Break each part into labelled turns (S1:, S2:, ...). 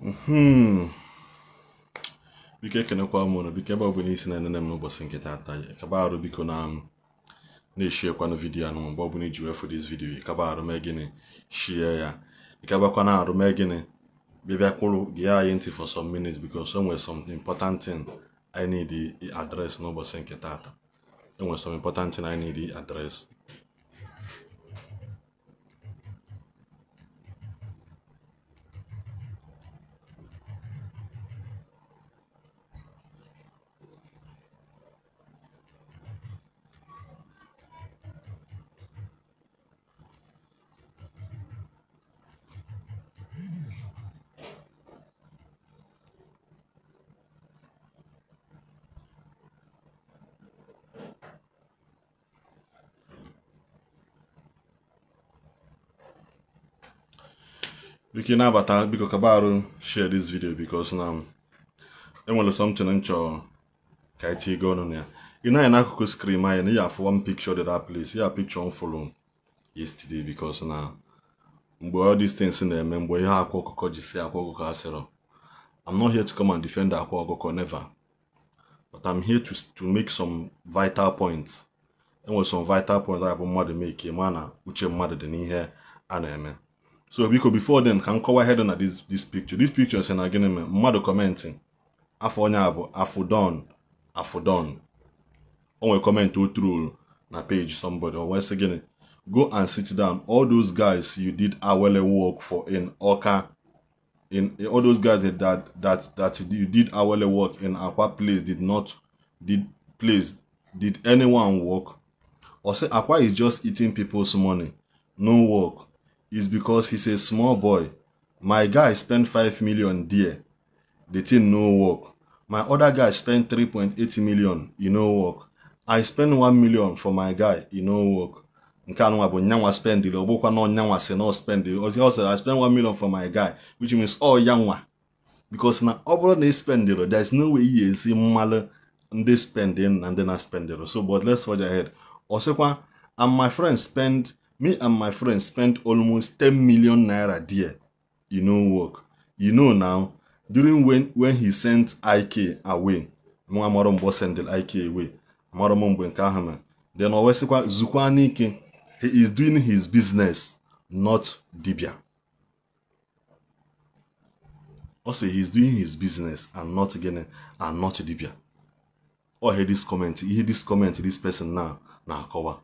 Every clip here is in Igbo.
S1: Biko ekenekwa m unu, biko ebe ọ bụla isi na-enene m n'ụbọchị nke taata, kaba arụ biko na na-eshiekwanụ vidiyo anụ mgbe ọ bụla iji wee fụ this video, kaba arụ mee gịnị, shie ya, ịkabakwa arụ mee gịnị, bịa kwụrụ gee anyị ntị for some minutes because o nwere some important thing I need address n'ụbọchị nke taata. Enwere some important thing I need address. Biko na-abata, biko kaba arụ share this video because na enwere something m chọrọ ka anyị tinye ọnụ na ya. Ị na-anya n'akụkụ screen anyị na ya afụ one picture dị that place, ya picture m fụrụ yesterday because na mgbe all these things na-eme, mgbe ihe akwa ọkụkọ ji si akwa ọkụkọ asịrọ. I'm not here to come and defend akwa ọkụkọ, never. But I'm here to make some vital points. Enwere some vital points a bụ mmadụ make ma na uche mmadụ dị n'ihe a na-eme. So biko before then, ka m kọwa head na this picture. This picture sị na gịnị mere mmadụ commenting afọ onye a bụ Afudon Afudon. O nwere comment o troll na page somebody o wee sị gịnị, go and sit down, all those guys you did awele work for in Awka, in all those guys that you did awele work in Akwa place did anyone work? Or say Akwa is just eating people's money, no work. Is because he's a small boy. My guy spent 5 million there. The thing no work. My other guy spent 3.8 million. He no work. I spent 1 million for my guy. He no work. Nke anụnwa bụ nyanwa spend the ọgbụkwa na nyanwa si no spend the. Also, I spent 1 million for my guy, which means all yanwa. Because na ọ bụrụ na spend it, there's no way you see mmalụ ndị spending and then I spend it. So, but let's forge ahead. Osekwa, and my friend spend. Me and my friends spent almost 10 million naira there. You know work. You know now, during when he sent IK away, sent IK away. Then always Zukwanike, he is doing his business, not Dibia. Also, he's doing his business and not again and not Dibia. Or hear this comment, this person now cover.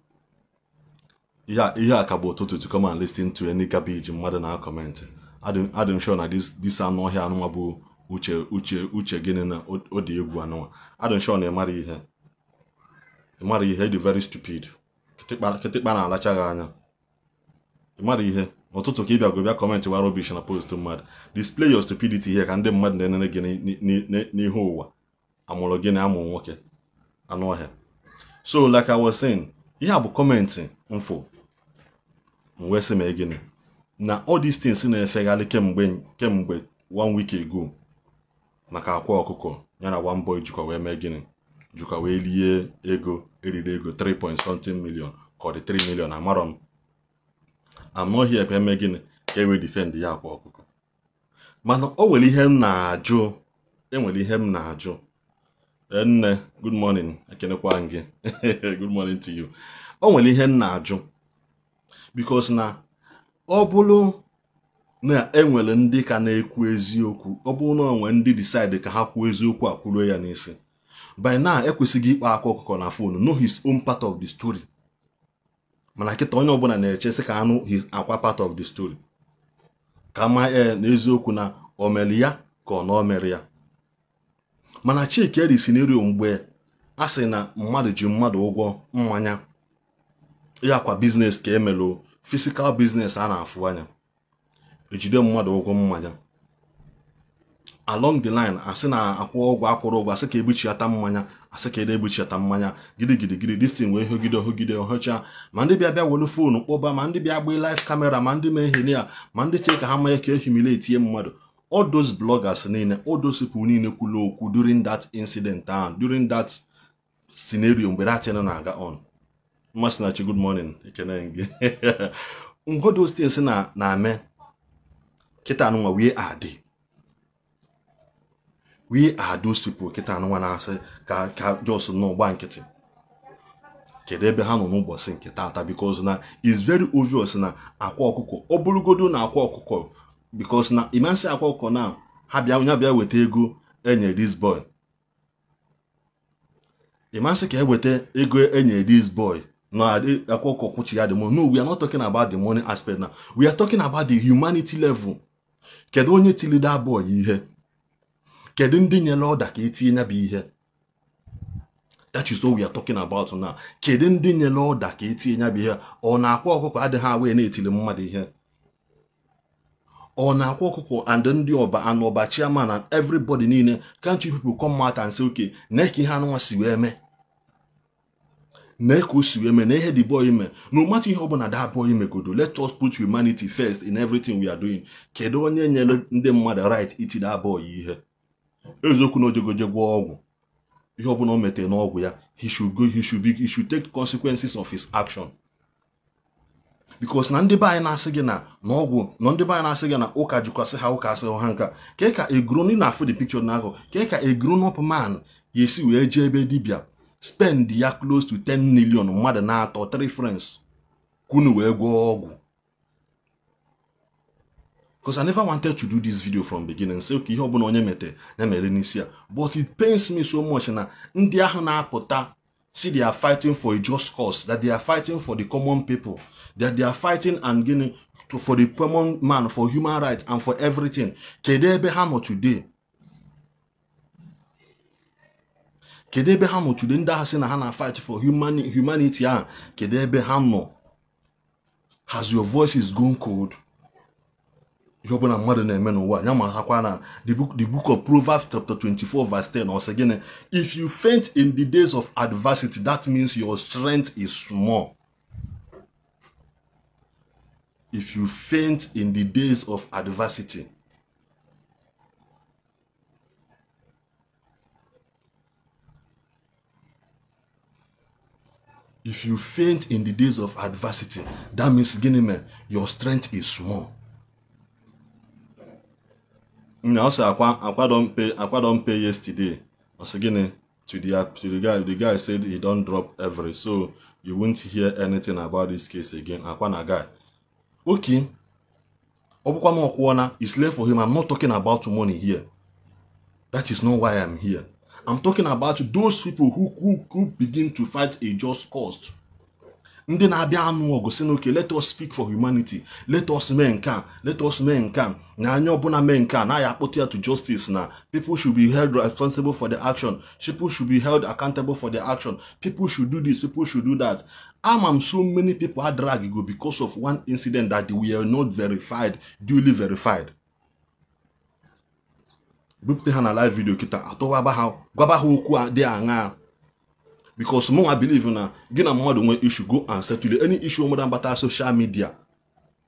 S1: Yeah, akabo toto to come and listen to any garbage mmadụ na comment. Adam sure na this anụ ọhịa anụnwa bụ uche uche uche gịnị na ọ dị egwu anụnwa. Adam sure na ịmara ihe. Ịmara ihe dị very stupid. Kịtịkpa na-alacha gị anya. Ịmara ihe. N'ụtụtụ ka ị bịa bịa comment wa rubbish na post mmadụ. Display your stupidity here ka ndị mmadụ na-enene gị n'ihu ụwa. Amụrụ gị na amụ nwoke. Anụ ọhịa. So like I was saying, ihe a bụ comment mfo. Wee sị mee gịnị na all these things na-efegharị kemgbe 1 week ago maka akwa ọkụkọ ya na one boy jikwa wee mee gịnị, jikwa wee lie ego, eriri ego 3 point something million ka ọ dị 3 million amarọ m. I'm not here ka eme gịnị ka e wee defend ya akwa ọkụkọ, mana o nwere ihe m na-ajụ, enwere ihe m na-ajụ. Nne, good morning, ekenekwa gị. Good morning to you. O nwere ihe m na-ajụ because na ọ bụrụ na enwere ndị ka na-ekwu eziokwu, ọ bụrụ na onwe ndị decide ka ha kwuo eziokwu a kwuruo ya n'isi, by now ekwesịghị ịkpọ akwa ọkụkọ na phone, know his own part of the story. Mana kịta onye ọbụla na-eche sị ka anụ his akwa part of the story, ka ma na eziokwu na o mere ya ka ọ na o mere ya. Mana Chike dị scenario mgbe a sị na mmadụ ji mmadụ ụgwọ mmanya ya kwa business ka emelo, physical business a na-afụ anya, ejide mmadụ ụgwọ mmanya along the line asị na akwụ ụgwọ akwụrụ ụgwọ, asị ka ebuchiata mmanya, asị ka ede ebuchiata mmanya, gidi gidi this thing wee hogide hogide ọhọcha, ma ndị bịa bịa welu foonu kpọba, ma ndị bịa gba live camera, ma ndị mee ihe ya, ma ndị chee ka ha manye ka ehumiliate mmadụ. All those bloggers niile, all those people niile kwuru okwu during that incident ahụ, during that scenario mgbe that thing na-aga on. Mmasinachi, good morning, ekene gị. Ngo those things na-eme kịta anụnwa wee adị. We are those people kịta anụnwa na-asị ka just n'ọgba nkịtị. Kedu ebe ha nọ n'ụbọchị nke tata? Because na it's very obvious na akwa ọkụkọ ọ bụrụgodo na akwa ọkụkọ, because na imansi akwa ọkụkọ na ha bịa bịa weta ego enye this boy. Imansi ka eweta ego enye this boy na akwa ọkụkọ kwụchi ya the money. No, we are not talking about the money aspect now. We are talking about the humanity level. Kedu onye tili that boy ihe? Kedu ndị nyere ọda ka etinye ya bụ ihe? That is what we are talking about now. Kedu ndị nyere ọda ka etinye ya bụ ihe? Ọ na-akwa ọkụkọ adịghị awa na-etili mmadụ ihe? Ọ na-akwa ọkụkọ and ndị ọba and ọba chairman and everybody niile, can't you people come out and say, okay, na ka ihe anụnwa si wee mee, na ka o si wee mee, na ihe the boy mee, no matter ihe ọbụla that boy megodo, let us put humanity first in everything we are doing. Kedu onye nyere ndị mmadụ right iti that boy ihe? Eziokwu na ojegoje gwọọ ọgwụ, ihe ọbụla o metere n'ọgwụ ya, he should go, he should take consequences of his action. Because na ndị be anyị na-asị gị na n'ọgwụ, na ndị be anyị na-asị gị na ụka jụkwasị ha ụka asị ha nka, ka ka a grown na afụ the picture n'ahụ, ka a grown up man ya esi wee jee ebe dibịa spend ya close to 10 million mmadụ na-atọ 3 friends kunu wee gwọọ ọgwụ. Because I never wanted to do this video from beginning. Say, okay, ihe ọbụla onye mete ya mere n'isi ya. But it pains me so much na ndị ahụ na-apụta see they are fighting for a just cause, that they are fighting for the common people, that they are fighting and gaining for the common man, for human rights and for everything. Kedu ebe ha nọ today? Kedu ebe ha nọ today? Ndị ahụ sị na ha na fight for humanity ahụ, kedu ebe ha nọ? Has your voices gone cold? Ihe ọbụla mmadụ na-eme n'ụwa ya marakwa na the book of Proverbs chapter 24 verse 10 ọ sị gịnị? If you faint in the days of adversity, that means your strength is small. If you faint in the days of adversity, if you faint in the days of adversity, that means gịnị mere? Your strength is small. Also, Akwa don't pay yesterday. Also, again, to the guy, the guy said he don't drop every, so you won't hear anything about this case again. Akwa na guy. Okay. It's left for him. I'm not talking about money here. That is not why I'm here. I'm talking about those people who begin to fight a just cause. Ndị na-abịa anụ ọgụ sị na okay, let us speak for humanity, let us mee nke a, let us mee nke a, na anya ọbụla mee nke a, na ya akpọta ya to justice, na people should be held responsible for the action, people should be held accountable for the action, people should do this, people should do that. Ama m so many people are drag go because of one incident that they were not verified, duly verified. Bupụta ha na live video kịta atọwaba ha, gwaba ha okwu dị aṅaa. Because more I believe na gị na mmadụ nwee issue, go and settle any issue mmadụ mbata social media.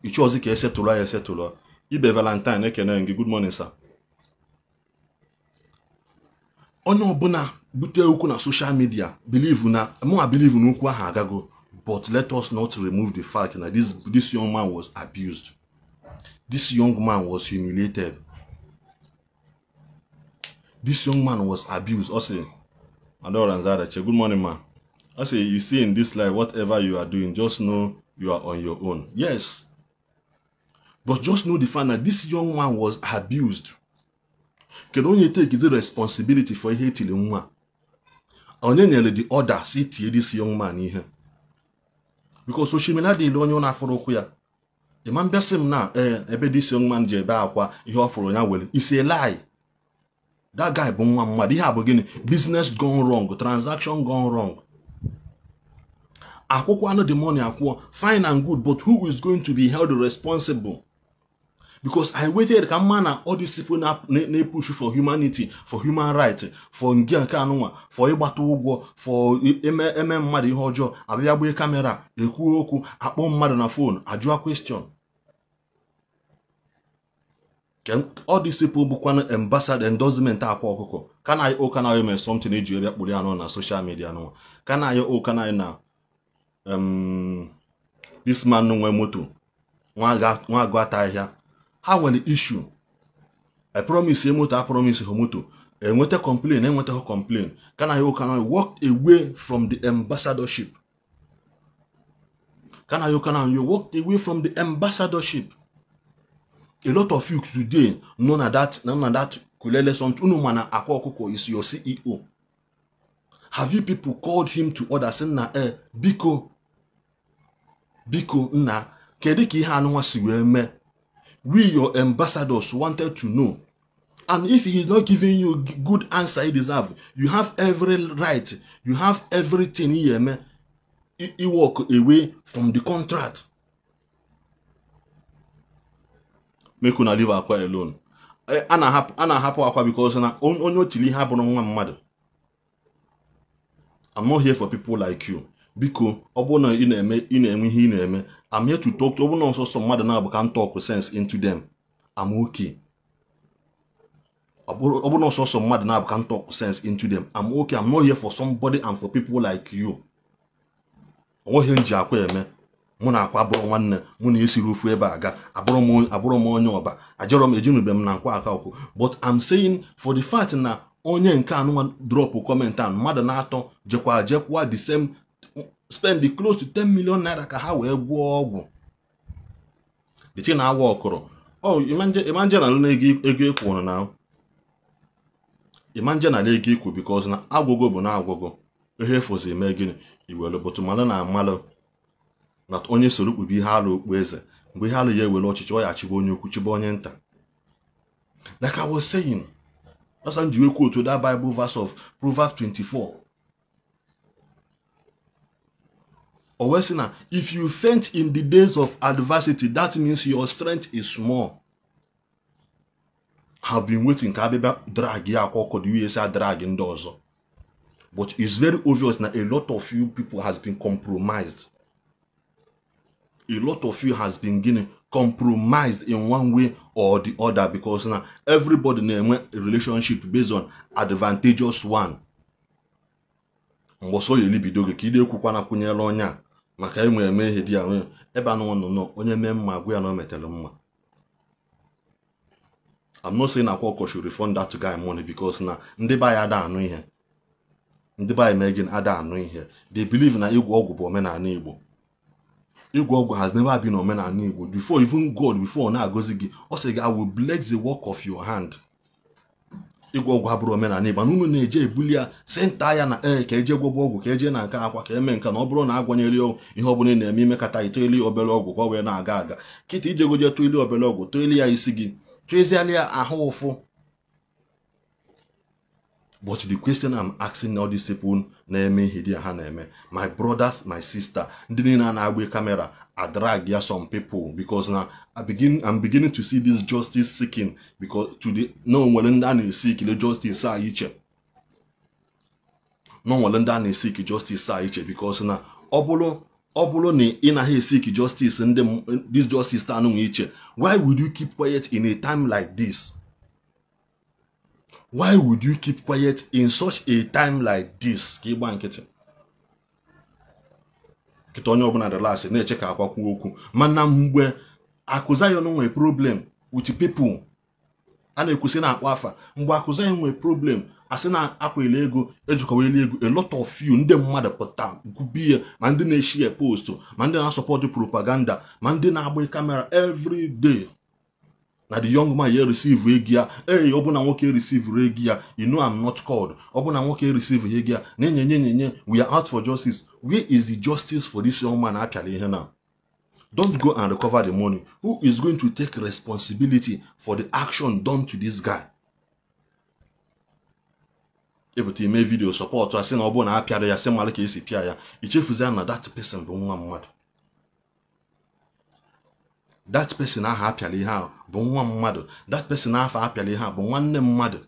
S1: Ịchọzi ka esetụlụ ya esetụlụ. Ibe Valentine ekene gị, good morning sir. Onye ọbụla bute okwu na social media, believe na more I believe na okwu ahụ agago, but let us not remove the fact that this young man was abused. This young man was humiliated. This young man was abused. Also, good morning, ma. I say, you see in this life, whatever you are doing, just know you are on your own. Yes. But just know the fact that this young man was abused. Can only take the responsibility for ihe tili nwa. Onye nyere the order si tie this young man ihe. Because oshimina dị ilu onye ọ na-afụrụ okwu ya. Ịma mbịa sị m na ebe this young man ji ebe akwa ihe ọ fụrụ ya were. It's a lie. That guy bụ nwa mmadụ. Ihe a bụ gịnị? Business gone wrong, transaction gone wrong. Akwụkwọ anụ the money akwụọ, fine and good, but who is going to be held responsible? Because I waited ka mma na all these people na-push for humanity, for human rights, for nke nke anụnwa, for ịgbata ụgwọ, for eme mmadụ ihe ọjọọ, abịa gbee kamera, ekwu okwu, akpọ mmadụ na phone, ajụọ question. All these people bụkwanụ ambassador endorsement akwa ọkụkọ. Ka na ụka na eme something eji ebe kpụrụ ya nọ na social media nọ. Ka na ụka na na this man nwe moto nwa agụ ata ahịa. Ha nwere issue. I promise moto, I promise ha moto. Enweta complain, enweta complain. Kanayo Kanayo walked away from the ambassadorship. Kanayo Kanayo walked away from the ambassadorship. A lot of you today know that Kulele Unu mana Akwa Okuko is your CEO. Have you people called him to order saying na biko biko nna kedu ka ihe anụnwa si wee mee? We your ambassadors wanted to know. And if he is not giving you good answer he deserves, you have every right, you have everything here, he walk away from the contract. Make una leave Akwa alone. Ana hapu Akwa because na onye otili ha bụrụ nwa mmadụ. I'm not here for people like you. Biko, ọ bụrụ na ị na-eme ihe ị na-eme, I'm here to talk to ọ bụrụ na ọsọsọ mmadụ na-abụ ka m talk sense into them. I'm okay. Ọ bụrụ na ọsọsọ mmadụ na-abụ ka m talk sense into them. I'm okay. I'm not here for somebody and for people like you. Onweghị m ji Akwa eme. Mụ na Akwa bụrụ nwanne, mụ na esiri ofu ebe aga, abụrụ m onye ọba, ajọrọ m ejinube m na nkwa aka ọkụ. But I'm saying for the fact na onye nke anụnwa drop comment and mmadụ na-atọ jekwa the same spend the close to 10 million naira ka ha wee gwọọ ọgwụ. The thing na-awa ọkụrụ. Oh, imanje na ego ekwuru na imanje na ego ekwu because na agwụgo bụ na agwụgo. Ihe efozi eme gịnị iwelu bụtụ malụ na amalụ na onye soro kpube ihe alụ okpu eze mgbe ihe alụ ya ewere ọchịchị ọ ya chịba onye ukwu chịba onye nta. Like I was saying, that's how you quote to that Bible verse of Proverbs 24. Or if you faint in the days of adversity, that means your strength is small. Have been waiting ka abịa drag ya Akwa Okuko the USA drag ndị ọzọ. But it's very obvious that a lot of you people has been compromised. A lot of you has been getting compromised in one way or the other because now everybody na-enwe a relationship based on advantageous one. Mgbe ya elibido gị ka ị na-ekwukwa na kwụnyere onye a maka enwe eme ihe dị ya ebe anụ nọ onye mee mma gwa ya na o metere mma. I'm not saying Akwa Okuko should refund that guy money because na ndị be anyị ada anụ ihe. Ndị be anyị mee gịnị ada anụ ihe. They believe na ịgwọ ọgwụ bụ omenala Igbo. Ịgwọ ọgwụ has never been omenala Igbo. Before even God, before ọ na-agọzi gị, ọ sị gị, I will bless the work of your hand. Ịgwọ ọgwụ abụrụ omenala Igbo. Unu na-eje ebuli ya senta ya na ka eje gwọbụ ọgwụ ka eje na nke akwa ka eme nka na ọ bụrụ na agwanyere ihe ọbụla ị na-eme imekata itoeli obere ọgwụ ka ọ wee na-aga aga. Kịta ijegoje toeli obere ọgwụ toeli ya isi gị tụeziala ya ahụ ụfụ. But the question I'm asking all these people na-eme ihe dị ha na-eme, my brothers, my sister, ndị niile na-agba kamera I drag ya some people because now I'm beginning to see this justice seeking because to the no nwere ndị a na-eseek justice a iche. No nwere ndị a na-eseek justice a iche because na ọ bụrụ na ị naghị eseek justice ndị this justice anụ nwe iche, why would you keep quiet in a time like this? Why would you keep quiet in such a time like this? Ka ịgba nkịtị. Nkịta onye ọbụla relax na-eche ka Akwa kwuo okwu. Mana mgbe Akụ Zion nwere problem with people, a na-ekwusị na-akpọ afa. Mgbe Akụ Zion nwere problem, asị na akwele ego, ejikọwele ego, a lot of you ndị mmadụ pụta gwubie ma ndị na-eshare post, ma ndị na-asọpọtụ propaganda, ma ndị na-agba kamera every day. Na the young man here receive ego ya, hey, ọ bụ na nwoke receive ego ya, you know I'm not called. Ọ bụ na nwoke receive ego ya, nye nye nye nye, we are out for justice. Where is the justice for this young man apịara ihe now? Don't go and recover the money. Who is going to take responsibility for the action done to this guy? Ebute ime video support asị na ọ bụ na apịara ya sị mara ka esi pịa ya, ichefuzi na that person bụ nwa mmadụ. That person ahụ apịara ihe ahụ bụ nwa mmadụ. That person ahụ apịara ihe ahụ bụ nwanne mmadụ.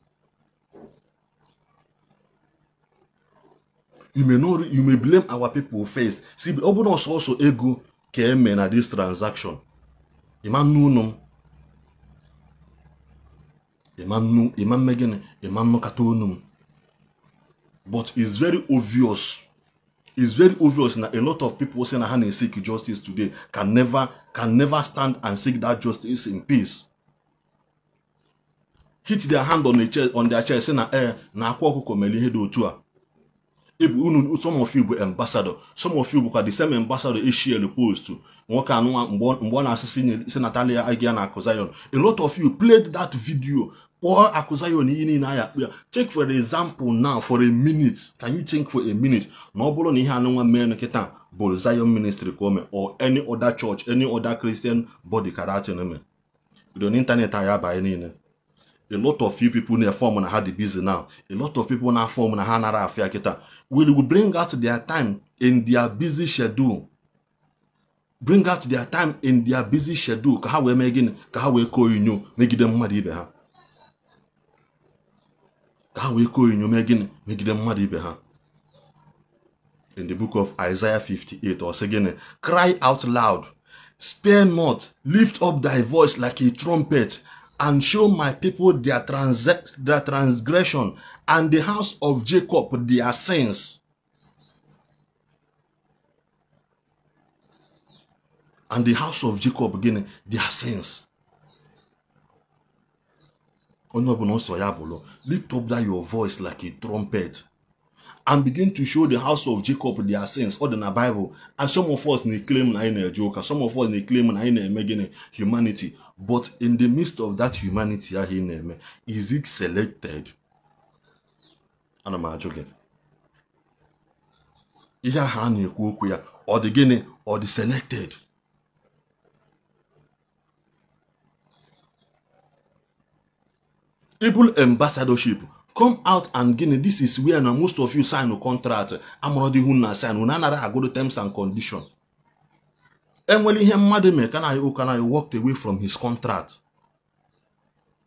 S1: You may blame our people first. See, ọ bụrụ na ọsọsọ ego ka eme na this transaction, ịma nnu m, ịma mme gịnị, ịma nnukata onu m. But it's very obvious. It's very obvious that a lot of people saying that they seek justice today can never stand and seek that justice in peace. Hit their hand on the chest, on their chest, sị na ee na akwa ọkụkọ mere ihe dị otu a. Unu some of you bụ ambassador, some of you bụkwa the same ambassador eshielu post nwoke anụnwa mgbe ọ na-asịsị si Natalia Agia na Akụ Zion. A lot of you played that video kpọọ Akụ Zion iyi niile aya akpụ ya. Check for example now for a minute. Can you think for a minute na ọ bụrụ na ihe anụnwa mee nkịta bụ Zion ministry ka o mee or any other church, any other Christian body karate na-eme bido n'ịntanetị anyị abanye niile. A lot of you people na-form na ha dị busy now. A lot of people na form na ha nara afịa kịta. Will bring out their time in their busy schedule. Bring out their time in their busy schedule ka ha wee mee gịnị? Ka ha wee kọọ inyo megide mmadụ ibe ha. Ka ha wee kọọ inyo mee gịnị? Megide mmadụ ibe ha. In the book of Isaiah 58, ọ sị gịnị? Cry out loud, spare not, lift up thy voice like a trumpet, and show my people their transgression, and the house of Jacob their sins. And the house of Jacob again, their sins. Lift up your voice like a trumpet, and begin to show the house of Jacob their sins. Or in the Bible. And some of us may claim na a joker. Some of us may claim na humanity. But in the midst of that humanity, is it selected? And I'm joking. Or the guinea or the selected. Able ambassadorship. Come out and guinea. This is where now most of you sign a contract. I'm already who na sign. Una go to terms and condition. And when he mad can I walked away from his contract.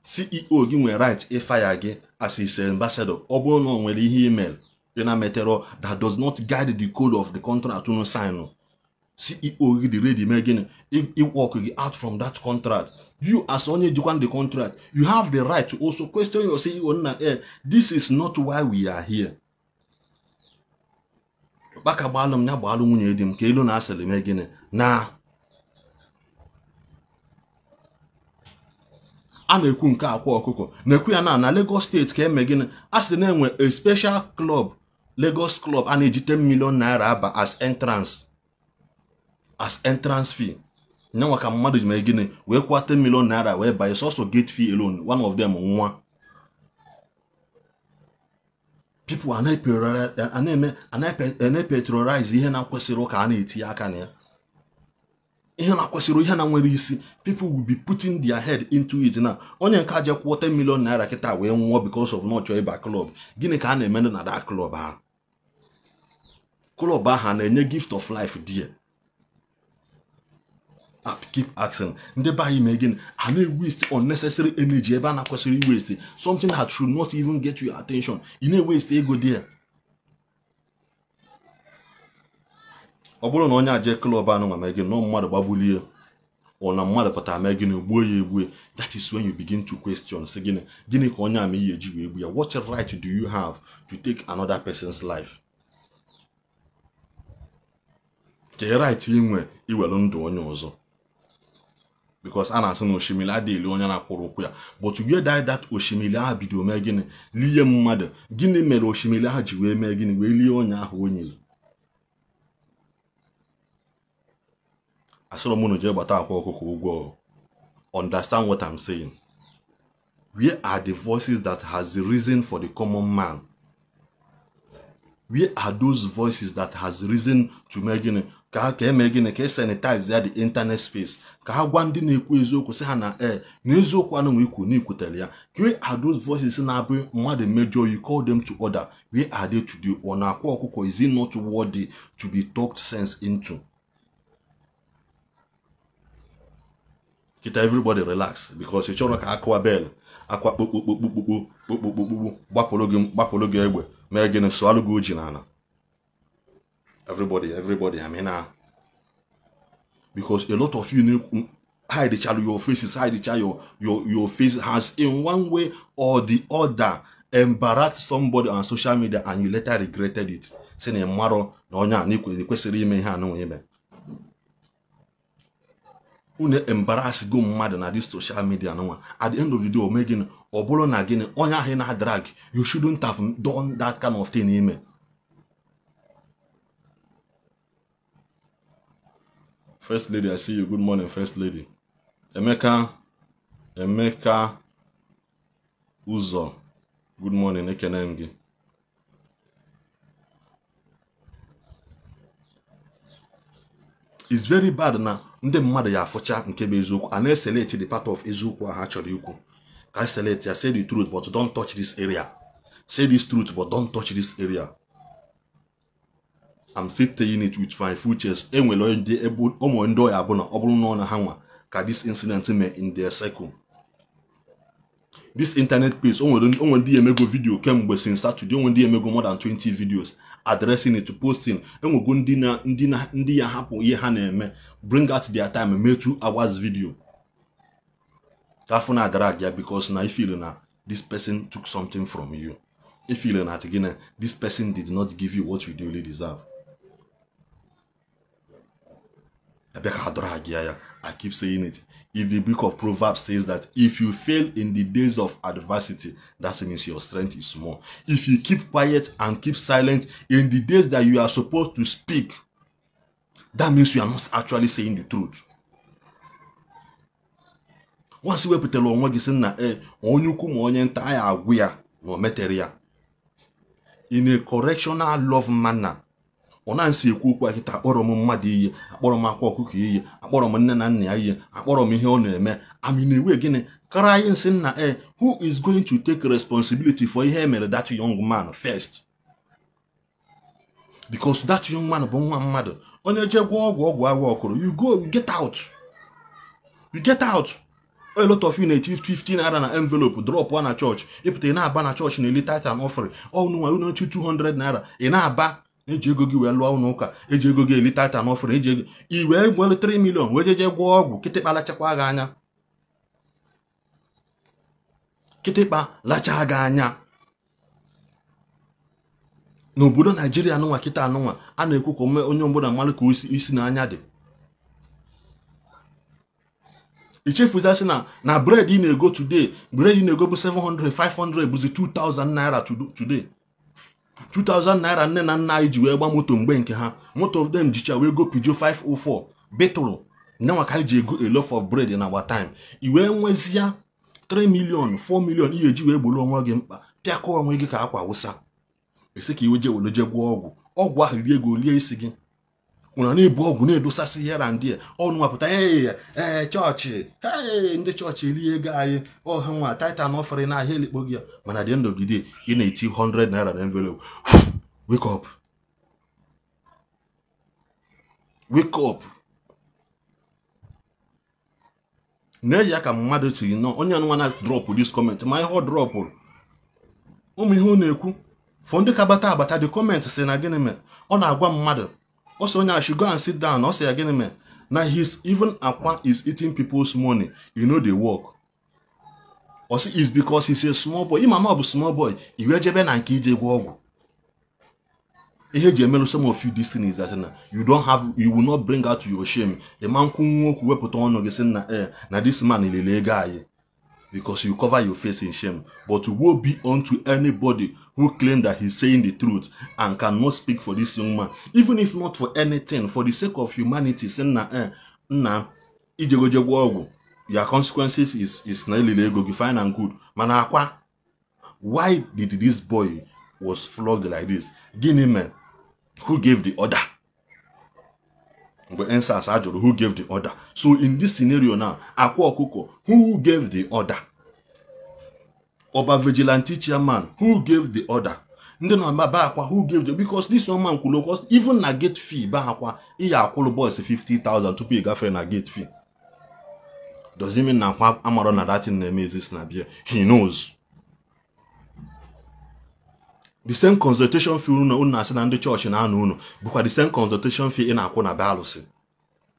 S1: CEO give me right if I again as his ambassador. Obo no when he email that does not guide the code of the contract to no sign. CEO the ready again it walk out from that contract. You as only the contract, you have the right to also question your CEO. This is not why we are here. Baka balum nya balum nwunye di m ka elu na asịrị mee gịnị na a na-ekwu nke akwa ọkụkọ na-ekwu ya na Lagos State ka eme gịnị a sị na-enwe a special club, Lagos club a na-eji 10 million naira aba as entrance fee. Nyanwa ka mmadụ ji mee gịnị wee kwụọ 10 million naira wee banye sọsọ gate fee alone, one of them nwa. People are na-patronize ihe na-kwesịrị ụka a na-etinye aka na ya. Ihe na-kwesịrị ihe na nwere isi. People will be putting their head into it now. Onye nke aje kwụọ 10 million naira kịta wee nwụọ because of not ịba club. Gịnị ka a na-eme na that club ahụ? Club ahụ na-enye gift of life there. I keep asking. Ndị be anyị mee gịnị? A na-waste unnecessary energy ebe a na-kwesịrị waste something that should not even get your attention. Ị na-waste ego there. Ọ bụrụ na onye aje club anụ ma mee gịnị na mmadụ gbagbulie ọ na mmadụ pụtara mee gịnị gbuo ya egbue, that is when you begin to question sị gịnị gịnị ka onye ama ihe eji wee gbu ya. What right do you have to take another person's life? The right inwe iwelu ndụ onye ọzọ. Because a na-asị na osimiri adịghị onye na-akwụrụ ụkwụ ya. But where that osimiri ahụ bido mee gịnị lie mmadụ, gịnị mere osimiri ahụ ji wee mee gịnị wee lie onye ahụ o nyere? Asọrọ m unu jee gbata akwa ọkụkọ ụgwọ. Understand what I'm saying. Where are the voices that has risen for the common man? Where are those voices that has risen to mee gịnị ka eme gịnị ka sanitize ya the internet space, ka ha gwa ndị na-ekwu eziokwu sị ha na na eziokwu anụ nwe ikwu na ikwutere ya? Where are those voices na-abụ mmadụ mejọ, you call them to order? Where are they today? Ọ na-akwa ọkụkọ is it not worthy to be talked sense into? Kita everybody relax because ị chọrọ ka akwa bell akwa kpokpokpokpokpo kpokpokpokpokpo gbapụrụ gị egbe mee gịnị sụalụ gị oji n'ala. Everybody, I mean, because a lot of you hide each other, your faces, hide each other, your face has in one way or the other embarrassed somebody on social media and you later regretted it. Saying, "Maro, no, nya, ni kwesịrị ime ihe anụ ime." Unu embarrass go mmadụ na this social media nwa. At the end of the day, ome gịnị? Ọ bụrụ na gịnị onye ahụ na drag, you shouldn't have done that kind of thing ime. First Lady, I see you. Good morning, First Lady. Emeka Uzo. Good morning, ekene m gị. It's very bad na ndị mmadụ ya afụcha nke bụ eziokwu a na-eselect the part of eziokwu ha chọrọ ikwu. Ka select ya, say the truth but don't touch this area. Say this truth but don't touch this area. I'm still saying it with my full chest. Enwere ndị ebe ụmụ ndị ọya bụ na ọ bụrụ na ọ na ha nwa ka this incident mee in their circle. This internet page, onwe ndị emego video kemgbe since Saturday, onwe ndị emego more than 20 videos addressing it, posting. Enwego ndị ya hapụ ihe ha na-eme, bring out their time, mee 2 hours video. Ka afọ na-adara ya because na ifeel na this person took something from you. Ifeel na gịnị, this person did not give you what you duly deserve. I keep saying it. If the book of Proverbs says that if you fail in the days of adversity, that means your strength is small. If you keep quiet and keep silent in the days that you are supposed to speak, that means you are not actually saying the truth. Once you wepụtara onwe gị sị na onye ukwu ma onye nta ya agwụ ya na o metere ya. In a correctional love manner. Ọ na-nsị ekwu okwu akịta, akpọrọ m mmadụ iyi, akpọrọ m akwa ọkụkọ iyi, akpọrọ m nne na nna ya iyi, akpọrọ m ihe ọ na-eme. Amị na-ewe gịnị crying sị na who is going to take responsibility for ihe mere that young man first? Because that young man bụ nwa mmadụ. Onye je gwọ ọgwụ agwọ ọkụrụ, you go, you get out. You get out. A lot of you na-eti 15 naira na envelope drop na church. Ịpụta ị na-aba na church na-eli tithe and offering. Ọ nụnwa unu 200 naira ị na-aba. Eji ego gị wee lụọ ụlọ ụka, eji ego gị eli tithe and offering, eji ego i wee nwere 3 million wee jeje gwọọ ọgwụ, kịtịkpa lachakwa gị anya. Kịtịkpa lachaa gị anya. N'obodo Naijiria nụnwa kịta anụnwa a na-ekwu ka onye ọbụla mmalụ ka isi n'anya dị. Ichefuzasị na bread ị na-ego today, bread ị na-ego bụ 700, 500 bụzi 2000 naira today. 2000 naira nne na nna anyị ji wee gba moto mgbe nke ha. Moto of them jicha wee go Peugeot 504 betụrụ nyanwa ka anyị ji ego a loaf of bread in our time. I wee nwezie 3 million 4 million ihe eji wee gburu onwe gị mkpa, pịakọ onwe gị ka akwa wụsa. Esi ka iwe je were je gwọọ ọgwụ, ọgwụ ahụ rie ego lie isi gị. Ụna na-ebu ọgwụ na-edosasị here and there. Ọnụ nwapụta ee chọọchị, ee ndị chọọchị erie ego anyị, ọha nwa tithe and offering na ahịa elikpo gị ya. Mana at the end of the day, ị na-eti 100 naira na envelope. Wake up. Wake up. Na-eji ya ka mmadụ siri nọ onye nwa na drop this comment, ma ihe ọ dropụrụ ụmụ ihe ọ na-ekwu for ndị ka bata abata the comment sị na gịnị mee ọ na-agwa mmadụ. Also, I should go and sit down. Also, again, man. Now, he's even Akwa is eating people's money. You know they work. Also, it's because he's a small boy. Imama bụ small boy. Some of you, this thing is that you don't have, you will not bring out your shame. The man na this man is guy because you cover your face in shame. But woe be unto anybody who claim that he's saying the truth and cannot speak for this young man, even if not for anything, for the sake of humanity. Saying na your consequences is na fine and good. Mana akwa, why did this boy was flogged like this? Guinea man, who gave the order? But answers who gave the order? So in this scenario now, Akwa Okuko, who gave the order? Oba vigilante chairman, who gave the order? Who gave the, because this one man could cost even a gate fee ba akwa iya akwụlụ boys 50,000 to pay girlfriend a gate fee. Does it mean na akwa amaro na that thing na-eme exist na beer? He knows. The same consultation fee unu na-asị na ndị chọọchị na-anọ unu bụkwa the same consultation fee ị na-akwụ na be alụsị.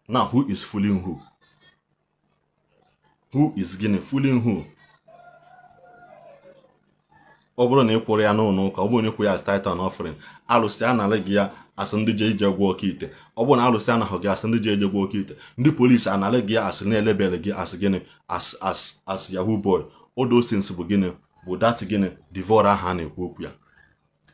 S1: Now who is fooling who? Who is gịnị fooling who? Ọ bụrụ na ị kwụrụ ya n'ụlọ ụka, ọ bụrụ na ị kwụrụ ya as tithe and offering, alụsị anara gị ya Asị ndị je ije gwọ oke ite. Ọ bụrụ na arụsị anaghị gị, asị ndị je eje gwọ oke ite. Ndị polisi analị gị asị na-elebere gị asị gịnị as yahoo boy. All those things bụ gịnị bụ that gịnị devourer ha na-ekwu okwu ya.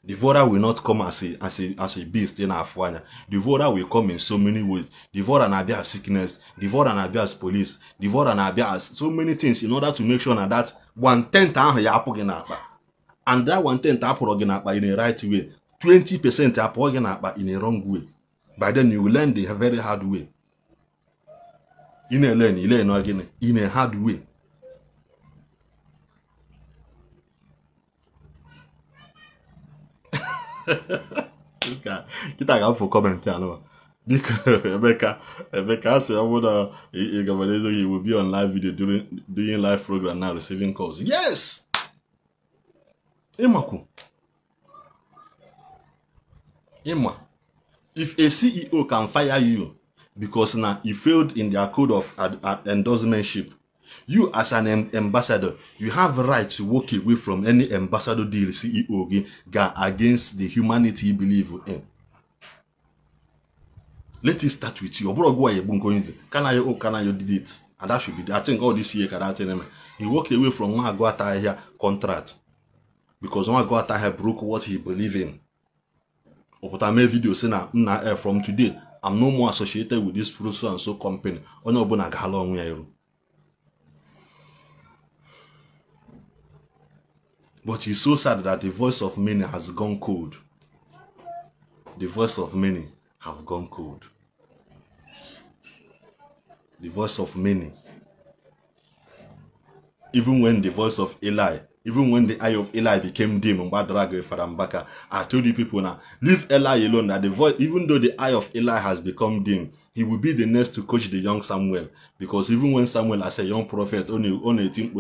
S1: Devourer will not come as a beast in afụ anya. Devourer will come in so many ways. Devourer na-abịa as sickness. Devourer na-abịa as police. Devourer na-abịa as so many things in order to make sure na that 1/10 ahụ ya apụ gị n'akpa. And that 1/10 apụrụ gị n'akpa in a right way. 20% apụọ gị n'akpa in a wrong way. By then you will learn the very hard way. Ị na-elearn, ị learn gịnị in a hard way. This guy, kita ga for comment anụ. Biko Emeka sị ọ bụrụ na ị will be on live video during live program now receiving calls. Yes. Ịmakwu. Ịma. If a CEO can fire you because now you failed in their code of endorsementship, you as an ambassador, you have right to walk away from any ambassador deal CEO ga against the humanity you believe in. Let it start with you. Can I did it? And that should be, I think all this year can he walked away from one contract because one broke what he believed in. But I made video saying from today, I'm no more associated with this so and so company. But it's so sad that the voice of many has gone cold. The voice of many have gone cold. The voice of many. Even when the voice of Eli, even when the eye of Eli became dim, I told you people now, leave Eli alone. That the voice, even though the eye of Eli has become dim, he will be the next to coach the young Samuel. Because even when Samuel, as a young prophet, only think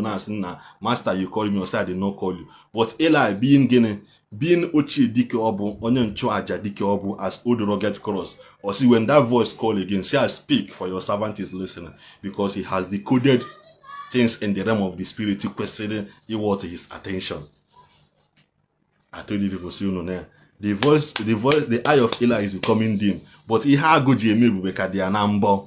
S1: Master, you call me, or say I did not call you. But Eli being gini, being Ochi Dike Obu, Onye Nchụaja Dike Obu, as old rugged cross. Or see when that voice call again, say I speak, for your servant is listening. Because he has decoded things in the realm of the spirit to question it was his attention. I told you people, see you know the voice, the eye of Eli is becoming dim. But he had go GMA because they are number.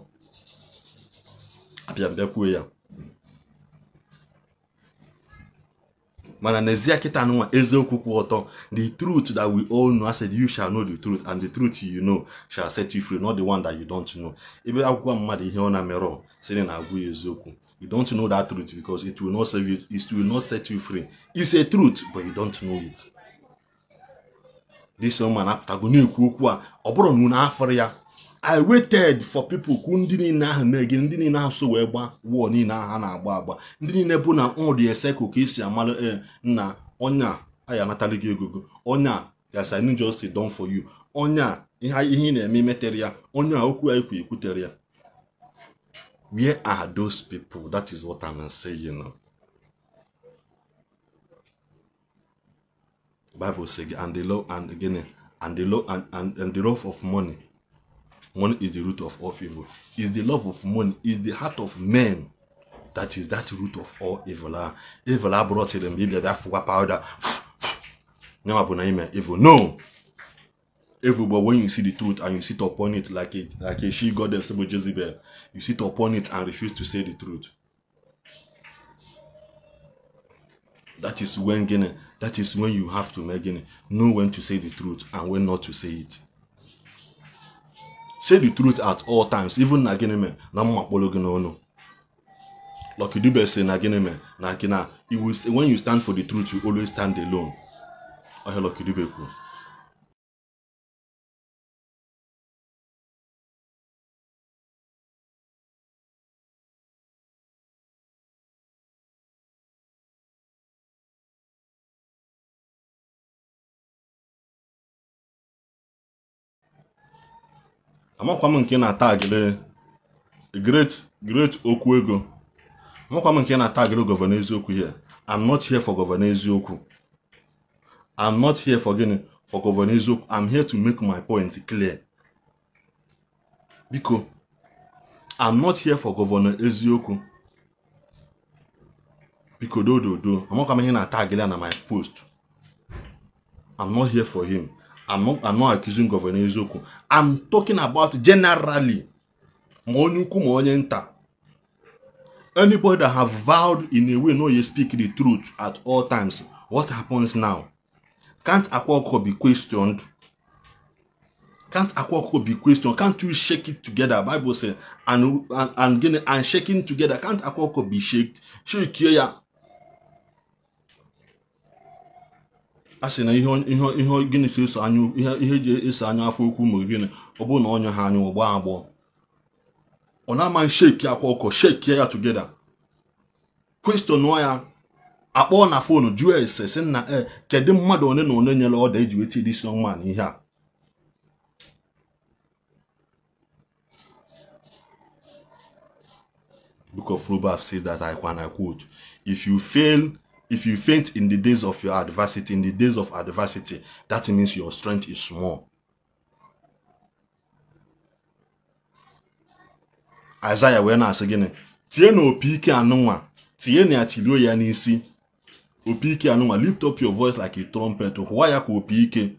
S1: Mana n'ezie kita nwa eziokwu kwụ ọtọ, the truth that we all know, I said you shall know the truth, and the truth you know shall set you free, not the one that you don't know. Ebe akwụkwọ mmadụ ihe ọ na-emerọ sịrị na agwụ ya eziokwu. You don't know that truth because it will not save you, it will not set you free. It's a truth, but you don't know it. This woman apụtago na-ekwu okwu a, ọ bụrụ na unu afọrọ ya. I waited for people who ndị niile ahụ na-ege, ndị niile ahụ so wee gba wọọ niile ahụ a na-agba agba, ndị niile bụ na ọ dị ese ka esi amalụ nna onye a anyị anatala gị ego, onye a there's an injustice done for you, onye a ihe ị na-eme imetere ya, onye a okwu anyị kwutere ya. Where are those people? That is what I'm saying. Bible says, and the love and again and the love and the love of money. Money is the root of all evil. Is the love of money, is the heart of men that is that root of all evil. Evil brought them that powder. Evil. No. Evil, but when you see the truth and you sit upon it like a she goddess Jezebel, you sit upon it and refuse to say the truth. That is when that is when you have to make know when to say the truth and when not to say it. Say the truth at all times, even na gịnị me na mma kpọrọ gị n'ọnụ. Lucky Dube say na gịnị me na gịna, when you stand for the truth, you always stand alone. Ọhịa Lucky Dube kwuru. Amakwa m nke na-atagịrị great okwu ego. Amakwa m nke na-atagịrị Governor Eziokwu here. I'm not here for Governor Eziokwu. I'm not here for gịnị for Governor Eziokwu. I'm here to make my point clear. Biko, I'm not here for Governor Eziokwu. Biko do do do. Amakwa m ihe na-atagịrị na my post. I'm not here for him. I'm not accusing Governor Eziokwu. I'm talking about generally. Ma onye ukwu ma onye nta. Anybody that have vowed in a way no you speak the truth at all times, what happens now? Can't Akwa Okuko be questioned? Can't Akwa Okuko be questioned? Can't you shake it together? Bible says, and shaking together. Can't Akwa Okuko be shaked? Shake ya. A sị na ihe gịnị so eso anya ihe ji eso anya afọ okwu ma gịnị ọ bụrụ na ọnya ha anya ọgbọ agbọ. Ọ na-ama shake Akwa Okuko, shake ya together. Question ya akpọọ na phone jụọ ese sị na kedu mmadụ one na one nyere ọda eji weta this young man ihe a. Book of Proverbs says that, I quote, if you faint in the days of your adversity, in the days of adversity, that means your strength is small. Isaiah wee na-asị gịnị? Tie na opi ike anụnwa, tie na atilio ya n'isi. Opi ike anụnwa, lift up your voice like a trumpet, hụwa ya ka opi ike.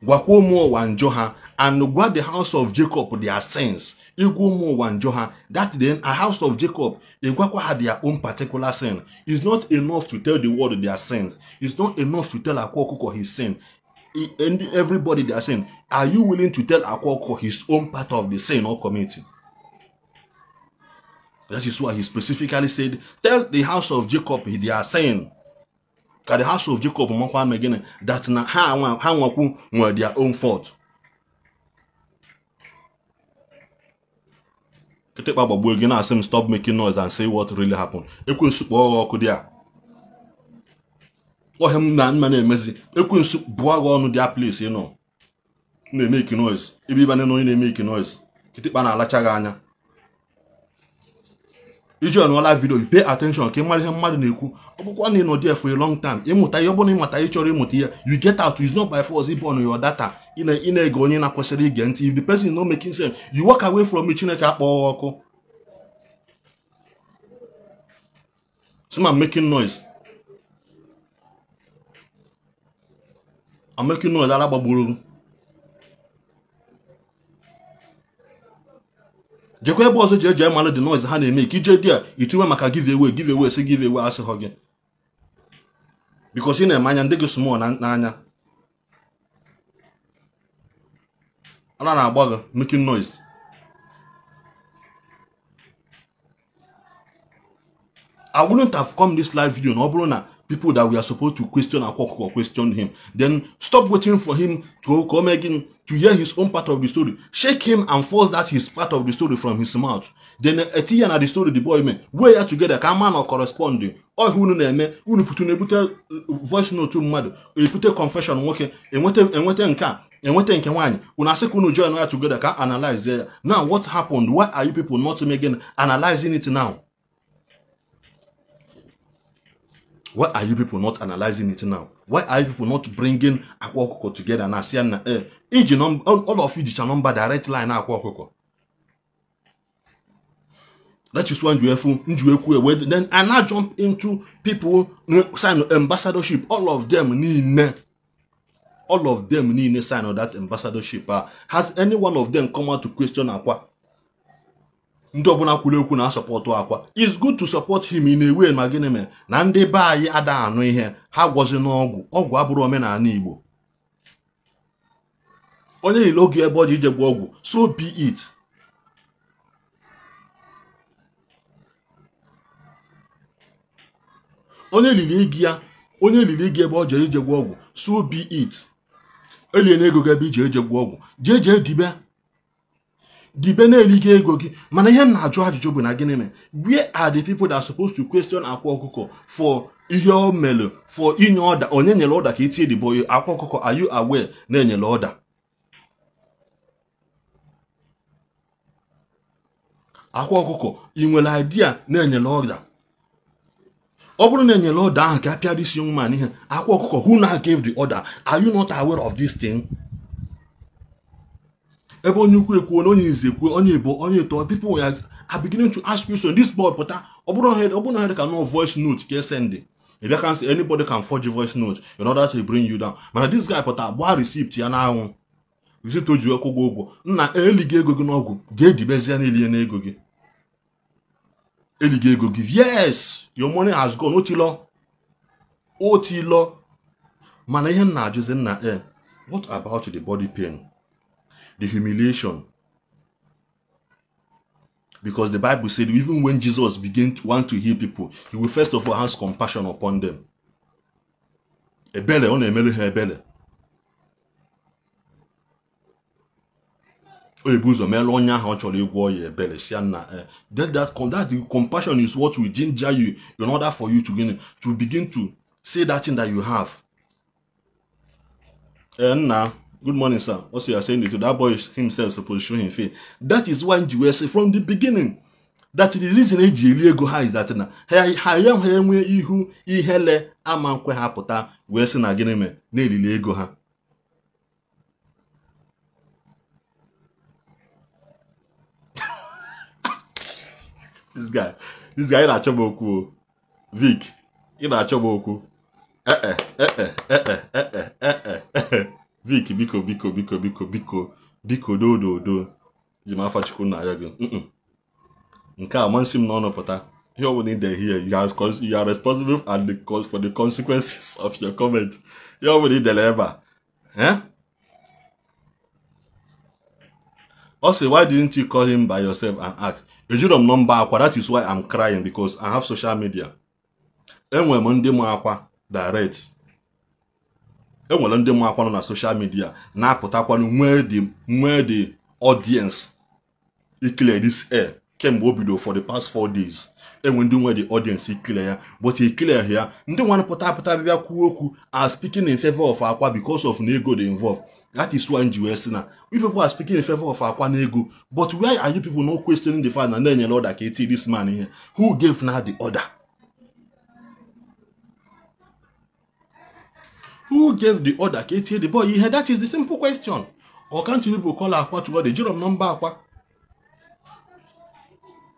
S1: Gwakwa ụmụ ụwa njọ ha, and gwa the house of Jacob their sins. Igwa ụmụ ụwa njọ ha, that then a house of Jacob, ịgwakwa ha their own particular sin. It's not enough to tell the world their sins. It's not enough to tell Akwa Okuko his sin. And everybody their sin. Are you willing to tell Akwa Okuko his own part of the sin or committing? That is why he specifically said, tell the house of Jacob their sin. Ka the house of Jacob makwa again that na ha nwakwu nwere their own fault. Kịtịkpa gbagbuo gị na-asị m stop making noise and say what really happened. Ekwensu kpọọ ọkụ dị a. Ọhịa m na mma na-emezi. Ekwensu bụọ gị ọnụ dị a place ị nọ. Na-emeke noise. Ebe ịbanye na onye na-emeke noise. Kịtịkpa na-alacha gị anya. Iji ọnụọla video, you pay attention ka ị mara ihe mmadụ na-ekwu. Ọ bụkwa na ị nọ there for a long time. Ịmụta ihe ọ bụla ịmata ị chọrọ ịmụta ihe, you get out. It's not by force ịbụ on your data. Ị na-ege onye na-akwesịrị ige ntị. If the person is not making sense, you walk away from it. Chineke akpọọ ọkụ. Some are making noise. I'm making noise. Ara gbagburu. Jekwa ebe ọzọ ji eji mara the noise ha na-eme ka ije dị a itiwe maka give away give away si give away asịghọ gị because ị na-eme anya ndị gị small n'anya ana na-agba gị making noise. I wouldn't have come this live video na ọ bụrụ na people that we are supposed to question Akwa Okuko question him. Then stop waiting for him to come again to hear his own part of the story. Shake him and force that his part of the story from his mouth. Then etiya na the story the boy me. We are together. Ka man or corresponding. All who na-eme unu putu na-ebute voice note mmadụ, ebute confession nwoke, enwete nke enwete nke nwaanyị. Unu asị ka unu join ya together ka analyze ya. Now what happened? Why are you people not making analyzing it now? Why are you people not analyzing it now? Why are you people not bringing Akwa Okuko together now? See, all of you jicha number direct line Akwa Okuko. That is when you have then I now jump into people sign ambassadorship. All of them need all of them need sign on that ambassadorship. Has any one of them come out to question Akwa? Ndị ọbụla kwuru ekwu na support Akwa. It's good to support him in a way ma gịnị mere na ndị be anyị ada anụ ihe ha gwọzi n'ọgwụ ọgwụ abụrụ omenala Igbo. Onye lile oge ebe ọ ji ije gwa ọgwụ, so be it. Onye lili igi ya, onye lili igi ebe ọ jere ije gwa ọgwụ, so be it. Elie na ego gị ebe ije eje gwa ọgwụ, jee jee dibe. Dibe na-eligo ego gị. Mana ihe na-ajụ ajụjụ bụ na gịnị mere? Where are the people that are supposed to question Akwa Okuko for ihe o mere, for inye ọda? Onye nyere ọda ka itinye the boy Akwa Okuko? Are you aware na-enyere ọda? Akwa Okuko, ị nwere idea na-enyere ọda? Ọ bụrụ na enyere ọda ahụ ka a pịara isi nwa n'ihe, Akwa Okuko, who now gave the order? Are you not aware of this thing? Ebe onye ukwu ekwuo na onye ize ekwuo, onye Igbo, onye Eto, people are beginning to ask questions. This boy pụta, ọ bụrụ na ka no voice note ka esend. If you can see anybody can forge voice note in order to bring you down. Mana this guy pụta gbaa receipt ya n'anwụ. Receipt o ji kwụ gị ụgwọ. Nna elighị ego gị n'ọgwụ, ga-edibezie n'elie n'ego gị. Elighị ego gị. Yes, your money has gone. Otilo. Otilo. Mana ihe nna ajụzi nna what about the body pain? The humiliation? Because the Bible said even when Jesus began to want to heal people, he will first of all have compassion upon them. Ebele, ọ na-emelu ha ebele. O ebu ụzọ meelu onye ahụ ọ chọrọ ịgwọ ya ebele si na that the compassion is what will ginger you in order for you to begin to say that thing that you have. And now, good morning, sir. Also, you are saying it to that boy himself supposed to show him faith. That is why you say from the beginning that the reason eji ego ha is that na ha ya enwe ihu ihele ama nkwe ha pụta wee sị na gịnị mee na elile ego ha. This guy na-achọ m okwu. Vic, ị na-achọ m okwu. Vic, biko biko biko biko biko biko do do do. Ji m afa Chukwu na ya gị. Nke a masị m n'ọnụ pụta. Ihe ọ bụla ị dere here, you are responsible and the cause for the consequences of your comment. Ihe ọ bụla ị dere ebe a. Eh? Also, why didn't you call him by yourself and ask? Ejiro m nọmba akwa, that is why I'm crying, because I have social media. Enwere m ndị mụ akwa direct. Enwere ndị mụ akwa nọ na social media na-apụtakwanụ nwee the audience ikele this air kemgbe o bido for the past 4 days. Enwe ndị nwee the audience ikele ya, but ikele ya ndị nwa pụta apụta bịa kwuo okwu are speaking in favor of akwa because of na ego dey involved. That is why nji wee sị na if people are speaking in favor of akwa na ego, but why are you people not questioning the fact na na-enyere order ka eti this man here? Who gave now the order? Who gave the order ka etie the boy ihe? That is the simple question. Or can't you people call akwa to order? Ejiro m nọmba akwa.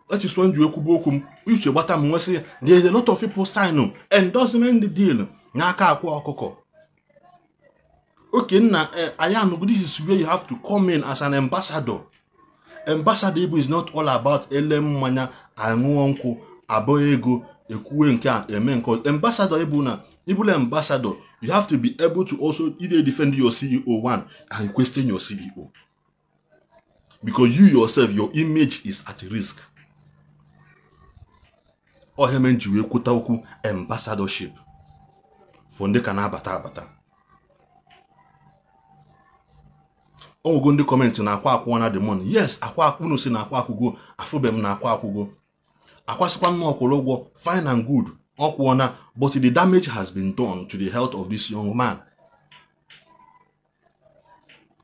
S1: That is when you ekwubu okwu m uche gbata m nwesị there is a lot of people sign endorsement the deal n'aka akwa ọkụkọ. Okay, nna Ayanugu, this is where you have to come in as an ambassador. Ambassador Igbo is not all about ele mmanya aṅụọ nkwụ abọ ego ekwuwe nke a eme nke. Ambassador Igbo na Igbo ambassador, you have to be able to also either defend your CEO one and question your CEO, because you yourself, your image is at risk. Ọhịa ji wee kwuta okwu ambassadorship for ndị ka na-abata abata. Onwego ndị kọmentị na akwa akwụọ na the money. Yes, akwa akwụnụ si na akwa akwụgo, afụbe m na akwa akwụgo. Akwasịkwa m ọkwụrụ ụgwọ, fine and good, ọkwụọ na, but the damage has been done to the health of this young man.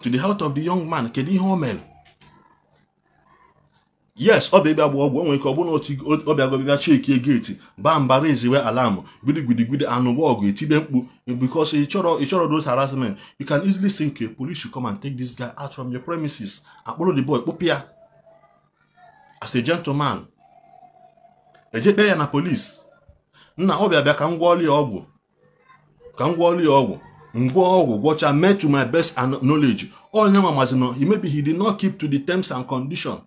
S1: To the health of the young man, kedu ihe o mere? Yes, ọ bịa gba ọgwụ, o nwere ike ọ bụrụ na ọ bịa bịa chekie gate, baa mba reziwe alarm, gbidi gbidi gbidi anụgba ọgụ etibe mkpu, because ị chọrọ those harassment. You can easily say, okay, police should come and take this guy out from your premises. Akpọrọ the boy kpụpụ ya as a gentleman. Eje kpee ya na police. Nna ọ bịa bịa ka m gwọọlụ ya ọgwụ. Ka m gwọọlụ ya ọgwụ. Ngwa ọgwụ gwọcha mee to my best knowledge. Onye mamazi no, he maybe he did not keep to the terms and condition.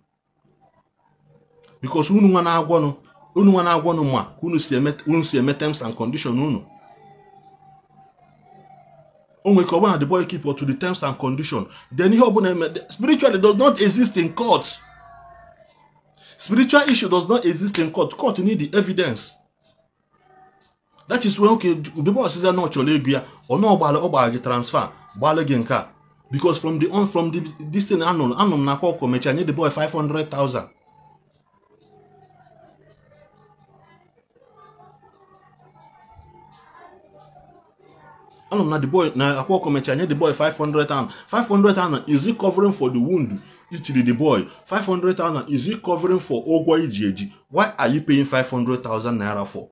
S1: Because unu nwa na-agwọnụ ma unu si eme terms and condition unu. O nwere ka ọ bụrụ na the boy keep to the terms and condition, then ihe ọbụla eme spiritually does not exist in court. Spiritual issue does not exist in court. Court need the evidence. That is when okay, the boy says na ọ chọrọ ego ya, ọ na ọ gbara gị transfer, gbalụ gị nke a. Because from the this thing anọ m na akwa ọkụ mechaa nye the boy 500,000. Na the boy na akwa ọkụ nye the boy 500,000. 500,000 is it covering for the wound itiri the boy? 500,000 is it covering for ụgwọ iji eji? Why are you paying 500,000 naira for?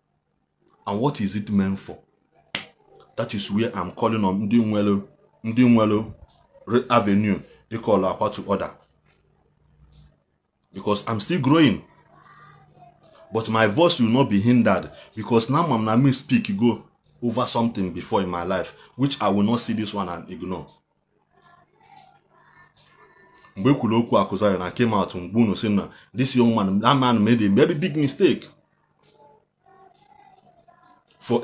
S1: And what is it meant for? That is where I'm calling on ndị nwelu avenue they call akwa to order, because I'm still growing. But my voice will not be hindered because now I'm na me speak go over something before in my life, which I will not see this one and ignore. Mgbe kwuru okwu Aku Zion, I came out mgbe unu sị na this young man, that man made a very big mistake for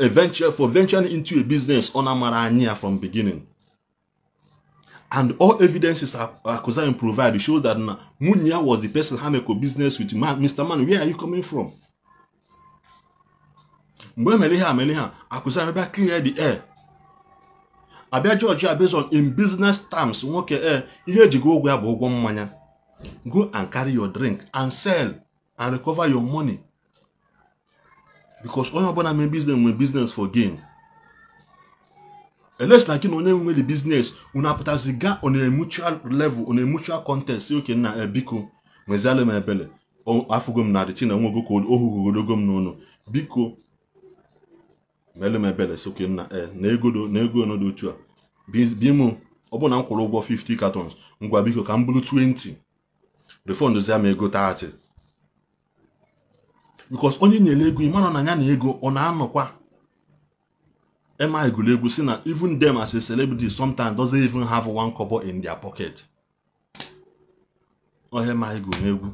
S1: venturing into a business ọ na-amara anya from beginning. And all evidences Aku Zion provide shows that nwunye was the person ha meko business with. Man, Mr. Man, where are you coming from? Mgbe emere ihe amere ha, Aku Zion bịa clear the air. Abịa judge ya based on in business terms. Nwoke ihe ejigo ụgwọ ya bụ ụgwọ mmanya. Go and carry your drink and sell and recover your money. Because onye ọbụla mee business nwere business for gain. Unless na gị na onye nwe the business unu apụtazi ga on a mutual level, on a mutual contest, si oke nna biko nweziala m ebele, afụgo m na the thing na nwego ka ohugogodogo m n'ọnụ, biko mele m ebele, si oke nna na ego na ego ọnọdụ otu a bi m ọ bụ na m kwụrụ ụgwọ 50 cartons, ngwa biko ka m bụrụ 20, refund zia m ego 30. Because onye nyere ego ịmara na ya na ego ọ na-anọkwa. Emma Egwuregwu si na even them as a celebrity sometimes doesn't even have one kobo in their pocket. Emma Egwuregwu.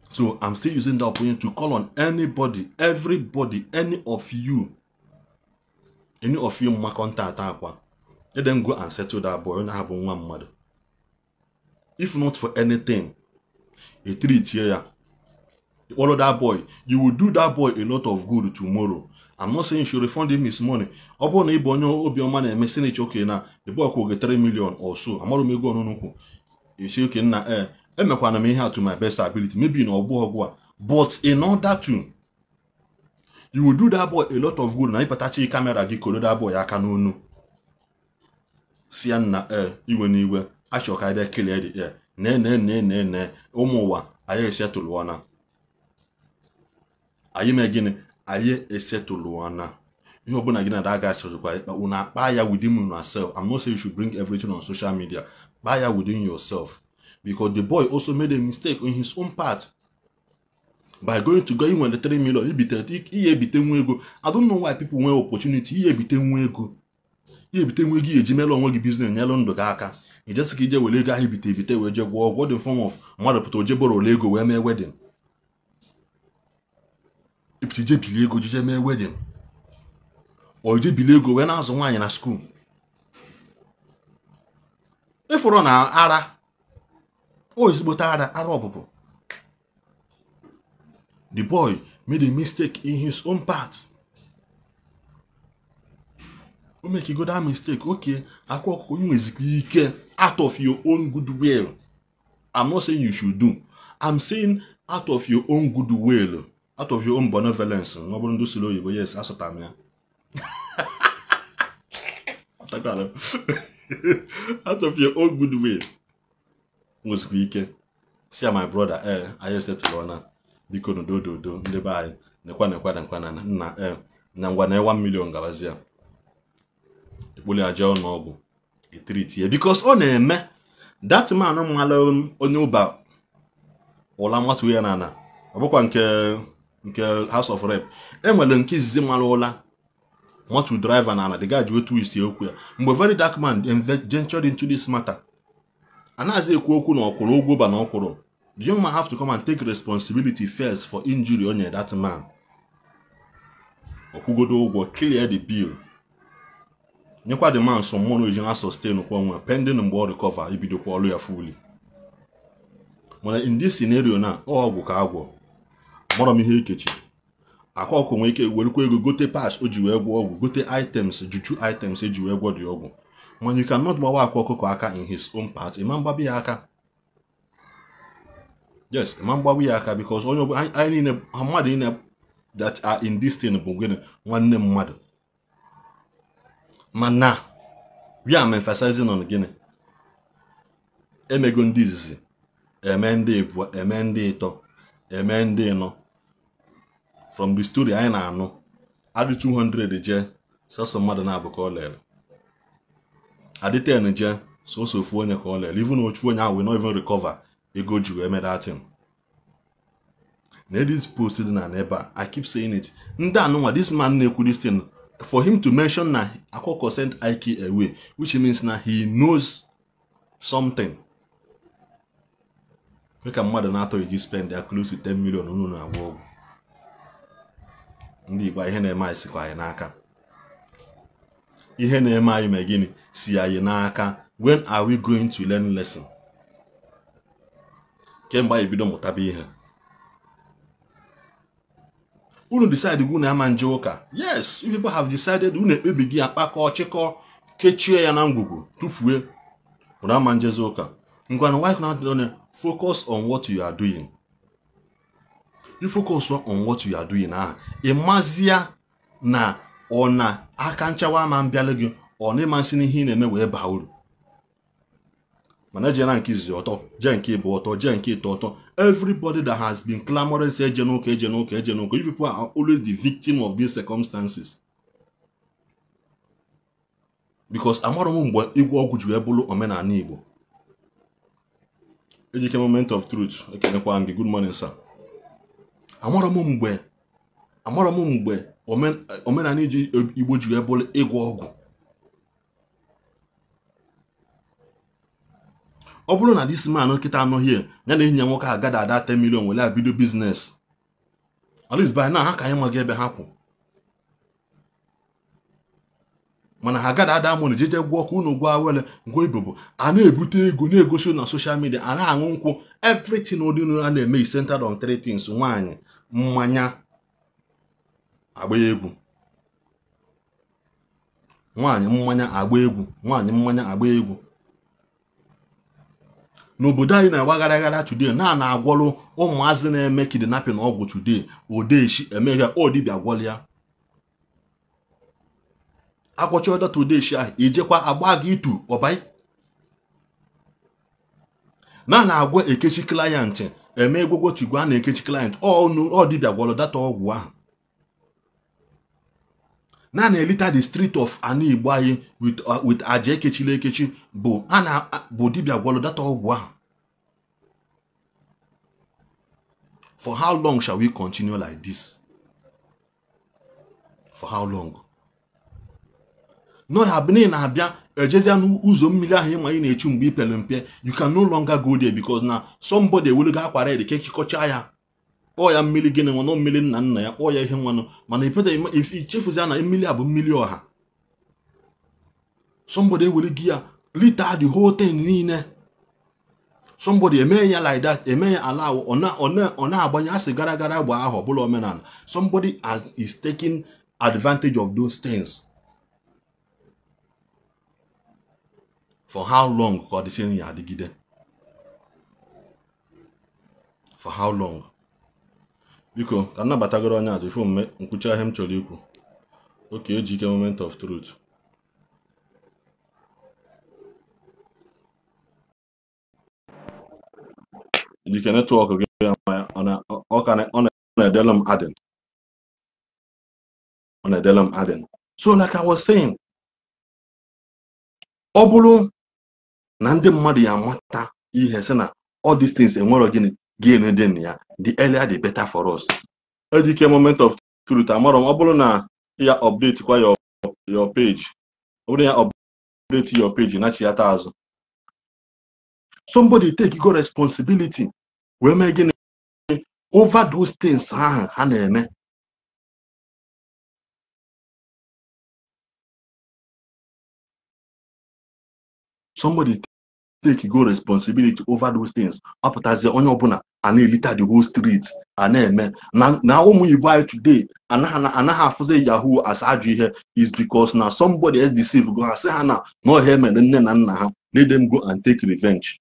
S1: So I'm still using the opportunity to call on anybody, everybody, any of you mma contact akwa. Let them go and settle that boy. Onye ha bụ nwa mmadụ. If not for anything, a treat here. Follow that boy. You will do that boy a lot of good tomorrow. I'm not saying you should refund him his money. Ọ bụrụ na ị bụ onye obiọma na-eme sinich, okay na the boy kwụ gị 3 million or so. Amarụ m ego ọnụnụ esi oke nna emekwana m ihe a to my best ability. Maybe na ọgbụ ọgwụ a. But in order to, you will do that boy a lot of good. Na ịpatachi kamera gị koro that boy aka n'onu. Si ya nna iwe n'iwe achọ ka abịa kelee the air. Ne ne ne ne ne ụmụ ụwa anyị esetụlụọna. Anyị mee gịnị? Anyị esetụlụọna. Ihe ọbụla gị na ada aga achọzikwa ịkpa unu akpa ya within yourself. I'm not saying you should bring everything on social media. Kpa ya within yourself. Because the boy also made a mistake on his own part. By going to go in with the 3 million, ihe ebite nwa ego. I don't know why people nwee opportunity. Ihe ebite nwa ego. Ihe ebite nwa ego eji melụ onwe gị business nyelụ ndụ gị aka. Ijesi ka ije were ego ahụ ebite ebite wee jee gwọọ ọgwụ dị form of mmadụ pụta oje boro ole ego wee mee wedding. Ipụta ije bili ego jije mee wedding. O ije bili ego wee na-azụ nwaanyị na school. Ịfụrụ na ara o ezigbote ara ara ọpụpụ. The boy made a mistake in his own part. O make you go that mistake. Okay, akwa ọkụkọ nwezikwa ike out of your own goodwill. I'm not saying you should do. I'm saying out of your own goodwill, out of your own benevolence. Ọ bụrụ ndị soro oyibo, yes, asụtara m ya. Out of your own goodwill. Nwezikwa ike. See my brother, anyị esetụlụ na biko n'ododo ndị be anyị nekwa nekwa nekwa na nna na ngwa na 1 million gabazie. Ekpoli aja ọnụọgwụ etriti ya because ọ na-eme that man mmalụ onye ụba ụla nwatụ ya na ọ bụkwa nke House of Rep enwere nke izizi mmalụ ụla nwatụ driver na the guy ji wetu isi okwu ya mgbe very dark man ventured into this matter anaghịzi ekwu okwu na ọkwụrụ ụgwọ ụba na ọkwụrụ. The young man have to come and take responsibility first for injury on that man. Ọkwụgodo ụgwọ, clear the bill. Nyekwa the man some money eji na sustain kwa nwa pending mgbe ọ recover ibidokwa ọrụ ya fully. Mana in this scenario na ọgwụ ka agwọ mọrọ m ihe ekechi akwa ọkụ nwee ike werekwa ego gote pass o ji wee gwọ ọgwụ, gote items, juju items eji wee gwọ dị ọgwụ. Mana you cannot gbawa akwa ọkụkọ aka in his own part. Ịma mgbabi ya aka. Yes, ịma mgbabi ya aka because onye anyị niile mmadụ niile that are in this thing bụ gịnị nwanne mmadụ. Mana we are emphasizing on gịnị emego ndị izizi eme ndị ịbụọ eme ndị ịtọ eme ndị ịnọ. From the story anyị na-anụ adị 200 jee sọsọ mmadụ na-abụ ka ọ lere, adị 10 jee sọsọ ofu onye ka ọ lere, even otu onye ahụ will not even recover ego ji wee mee that thing. Na this post dị na ebe a, I keep saying it. Ndị anụnwa, this man na-ekwu this thing, for him to mention na Akoko sent IK away, which means na he knows something. Ka mmadụ na-atọ iji spend ya close to 10 million unu na-agwọ ọgwụ. Ndị Igbo, ihe na-eme anyị sikwa anyị n'aka. Ihe na-eme anyị ma gịnị si anyị n'aka. When are we going to learn lesson? Kemgbe anyị bido mụtaba ihe. Unu decide unu ama nje ụka. Yes, you people have decided unu ekpebi gị akpakọ chịkọ kechie ya na ngwugwu tụfuo. Unu ama njezi ụka. Ngwanụ, why not focus on what you are doing? You focus on what you are doing ahụ. Ịmazia na ọ na aka nchawa ama mbịalụ gị, ọ na ịmasị n'ihe ị na-eme wee baa uru. Mana jee na nke izizi ọtọ, jee nke ịbụ ọtọ, jee nke ịtọ ọtọ. Everybody that has been clamoring say eje n'ụka, eje n'ụka, eje n'ụka, you people are always the victim of these circumstances. Because amarọ m mgbe ịgwọ ọgwụ ji wee bụrụ omenala Igbo. Ejike moment of truth, ekenekwa m gị, good morning sir. Amarọ m mgbe omenala Igbo ji wee bụrụ ịgwọ ọgwụ. Ọ bụrụ na this man nkịta anọghị ya na enyi ya nwoke agada ada 10 million were bido business. At least by now ha ka anyị maghị ebe ha kwụ. Mana ha gada ada mụ na jeje gwọ ka unu gwa wele ngwa ibobo a na-ebute ego na-egosi na social media a na-aṅụ nkwụ. Everything odinu a na-eme is centered on three things: nwaanyị, mmanya, agba egwu. Nwaanyị, mmanya, agba egwu. Nwaanyị, mmanya, agba egwu. N'obodo anyị na-agbaghara aghara today, na na-agwọrụ ụmụazị na-eme kidnapping ọgwụ today, odeshi emeghe odibịa gwọrọ ya. Agwọcha ọdọta odeshi ahụ ijekwa agba gị itu ọbai. Na na-agwọ ekechi client eme egwogwo tigwa na ekechi client ọ dibịa gwọrọ data ọgwụ ahụ. Na na-elita the street of ana Igbo anyị with aja ekechila ekechi bụ ana bụ dibịa gwọrọ data ọgwụ ahụ. For how long shall we continue like this? For how long? No, happening na-abịa ejezia n'ụzọ mmiri ahụ ịma ị na-echu mgbe ipere mpe. You can no longer go there because na somebody ewelu akwa red kechikọcha ya, kpọọ ya mmiri gịnị nwanụ, mmiri nna nna ya, kpọọ ya ihe nwanụ. Mana ichefuzia na mmiri a bụ mmiri ọha. Somebody ewere gị ya lita the whole thing niile. Somebody eme ya like that, eme ya ala ọ na-agbanye asị gara gara gba ahụ ọbụla omenala. Somebody is taking advantage of those things. For how long ka ọ dịsị ya adịgide? For how long? Biko ka m nabatagoro onye a before m nkwucha ihe m chọrọ ikwu. Okay, Ejike moment of truth. Ejike network gị ọ na-edelu m adin. Ọ na-edelu m adin. So like I was saying, ọ bụrụ na ndị mmadụ ya amata ihe sị na all these things enwero gịnị gain dị na ya, the earlier the better for us. Ejike moment of truth, amarọ m ọ bụrụ na ya update kwa your page, ọ bụrụ ya update your page na chiata azụ. Somebody take go responsibility wee mee gịnị over those things ahụ ha na-eme. Somebody take go responsibility over those things. Ọ pụtazie onye ọbụla a na-elita the whole street a na-eme na ụmụ Igbo anyị today anaghị afụzi yahoo as ajọ ihe is because na somebody else deceive go ha sị ha na ọhịa emere nne na nna ha. Let them go and take revenge.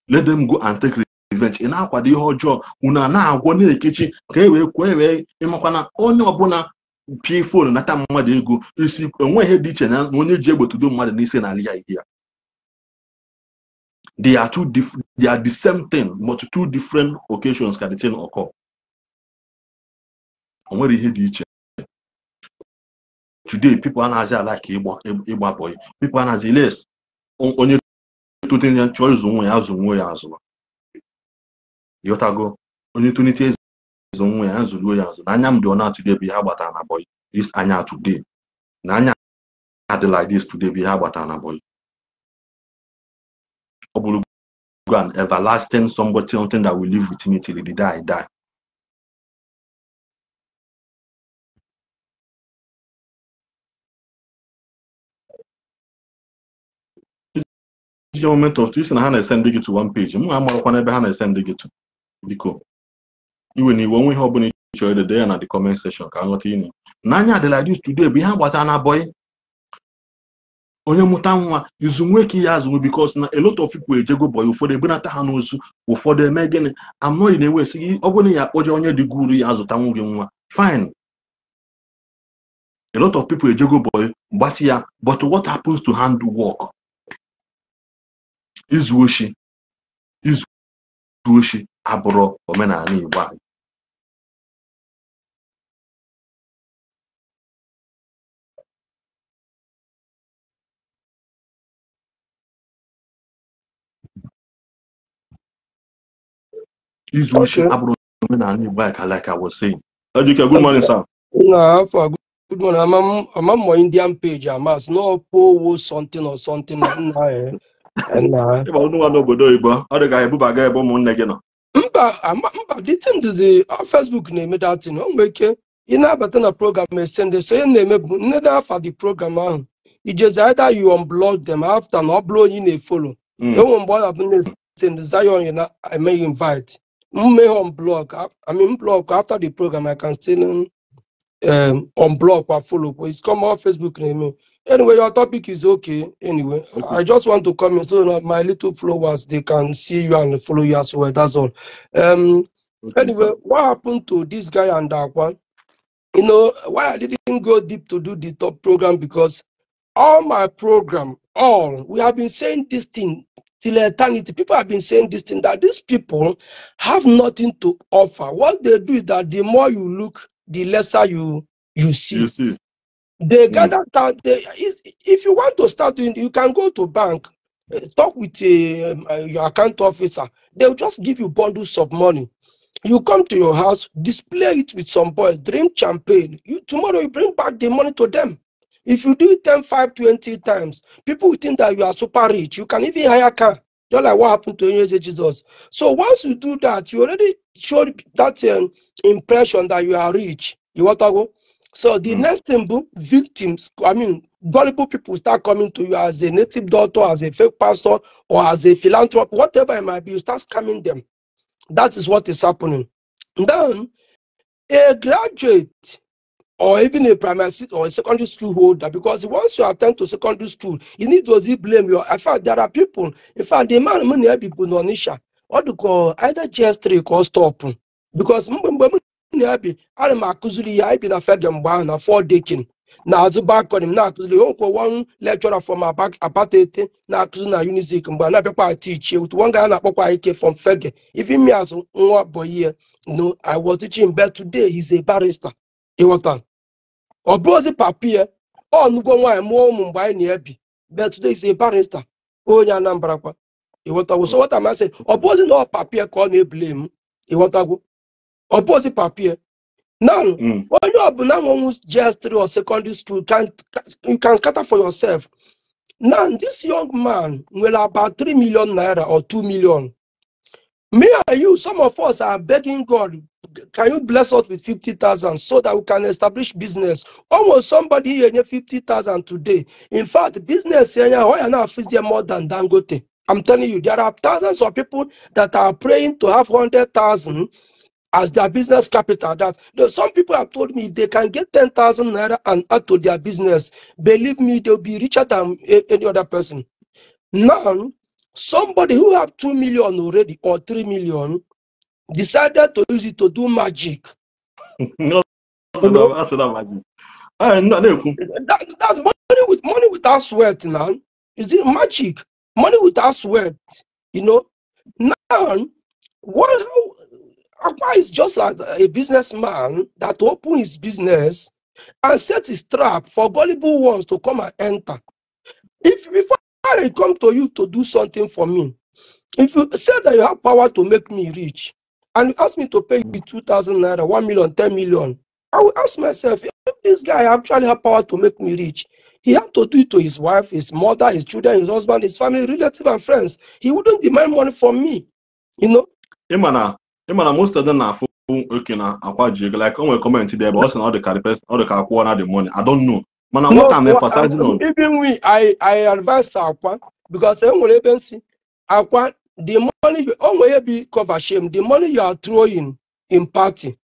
S1: Let them go and take revenge. Ị na-akwado ihe ọjọọ unu a na-agwọ na-ekechi ka e wee kwee wee ịmakwa na onye ọbụla pie fon nata mmadụ ego isi enwe ihe dị iche na onye ji egbe tụdo mmadụ n'isi n'ala ya ihe ya. They are they are the same thing, but two different occasions can the thing occur. O nwere ihe dị iche. Today people anaghị like ịgba boy. People anaghị les onye tote ya chọọ ịzụ nwa ya azụ nwa ya azụ. Yotago. Onye tonite eze nwa ya zụruo ya azụ. Na anya m dị ọ na-atụde ebe ihe agbatara na boy. This anya today. Na anya adị like this today bụ ihe agbatara na boy. Ọ bụrụ an everlasting somebody, something that will live with me till the day I die. Moment of truth na ha na-esend gị to one page. M amarakwa n'ebe ha na-esend gị to. Biko iwe na iwe onwe ihe ọbụla ị chọrọ ede ya na the comment section ka nghọta ị n'anya dị like this today bụ ihe agbatara na boy. Onye mụta nwa izu nwe ka ihe azụ because na a lot of people ejego boy, ụfọdụ ebunata ha n'ozu, ụfọdụ eme gịnị. Anọghị na-ewe sị gị ọ bụrụ na ya akpọje onye dị guru ya azụtanwu gị nwa, fine. A lot of people ejego boy gbatị ya, but what happens to handwork? Izu oshi abụrụ omenala Igbo anyị. Izu oshi abụrụ omenala Igbo anyị ka like I was saying. Ejike, good morning, sir.
S2: Na afọ, good morning. Ama m Indian page amas no po something or something na nna.
S1: Ịba nwa n'obodo oyibo, ọ dị ka ebubaga ebe ụmụnne gị nọ.
S2: Mba, the thing is, Facebook na-eme that thing. O nwere ike ị na-abata na program esende, so ihe na-eme bụ nnede afa the program ahụ. Ijezi either you unblock them after na ọ bụrụ onye ị na-efolo. Enwe mgbe ọ na-abụ na-esend Zion na-eme invite. M may unblock. I mean block after the program. I can still unblock or follow. But it's come off Facebook name. Anyway, your topic is okay. Anyway, okay. I just want to come in so that my little followers, they can see you and follow you as well. That's all. Okay, anyway, sir. What happened to this guy and that one? You know, why I didn't go deep to do the top program, because all my program, all, we have been saying this thing till eternity. People have been saying this thing, that these people have nothing to offer. What they do is that the more you look, the lesser you see.
S1: You see.
S2: They gather that if you want to start doing, you can go to bank, talk with your account officer. They'll just give you bundles of money. You come to your house, display it with some boys, drink champagne. Tomorrow you bring back the money to them. If you do it 10, 5, 20 times, people will think that you are super rich. You can even hire a car. Just like what happened to Jesus. So once you do that, you already showed that impression that you are rich. You want to go? So the next thing, victims, I mean, gullible people start coming to you as a native doctor, as a fake pastor, or as a philanthropist, whatever it might be, you start scamming them. That is what is happening. Then, a graduate, or even a primary or a secondary school holder, because once you attend to secondary school, you need to blame your. In fact, there are people. In fact, the man many people in Onisha, what do call either GS3 or stop, because I'm akuzuli ya ibi na fege mgba na 4 dekin na azụ back on na akuzuli okwo one lecturer from Abatete na akuzu na Unizik mgbe na abịakwa teach with one guy na akpọkwa ike from Fege. Even me as nwa boy here, no, I was teaching, but today he's a barrister. Ịghọta? Ọ bụrụzi papie ọ nụgo nwaanyị mụọ ụmụ mgbe anyị na-ebi, but today he's a barrister. Onye Anambra kwa. Ịghọtagwo? So what am I saying? Ọ bụrụzi na ọ papie ka ọ na-eblame m. Ịghọtagwo? Ọ bụrụzi papie. Now, when you have JS3 or secondary school, you can scatter for yourself. Now, this young man will about 3 million naira or 2 million. Me and you, some of us are begging God, can you bless us with 50,000 so that we can establish business? Almost somebody here 50,000 today. In fact, business here, now more than Dangote. I'm telling you, there are thousands of people that are praying to have 100,000 as their business capital. That some people have told me if they can get 10,000 naira and add to their business, believe me, they'll be richer than any other person. Now, somebody who have 2 million already or 3 million decided to use it to do magic.
S1: No, that's not magic.
S2: That's money without sweat now. Is it magic? Money without sweat, you know. Now, what? Akwa is just like a businessman that opened his business and set his trap for gullible ones to come and enter. If before I come to you to do something for me, if you say that you have power to make me rich, And you ask me to pay you 2,000 naira, 1 million, 10 million. I will ask myself, if this guy actually have power to make me rich, he had to do it to his wife, his mother, his children, his husband, his family, relatives, and friends. He wouldn't demand money from me, you know.
S1: Ịma na most of them na-afụ oke na akwa ji ego, like o nwere comment there, but also na ọ dị ka the person, ọ dị ka akwụọ na the money. I don't know. Mana what I'm emphasizing on.
S2: Even we, I advise Akwa, because enwere ebe nsi Akwa, the money you only be cover shame, the money you are throwing in party,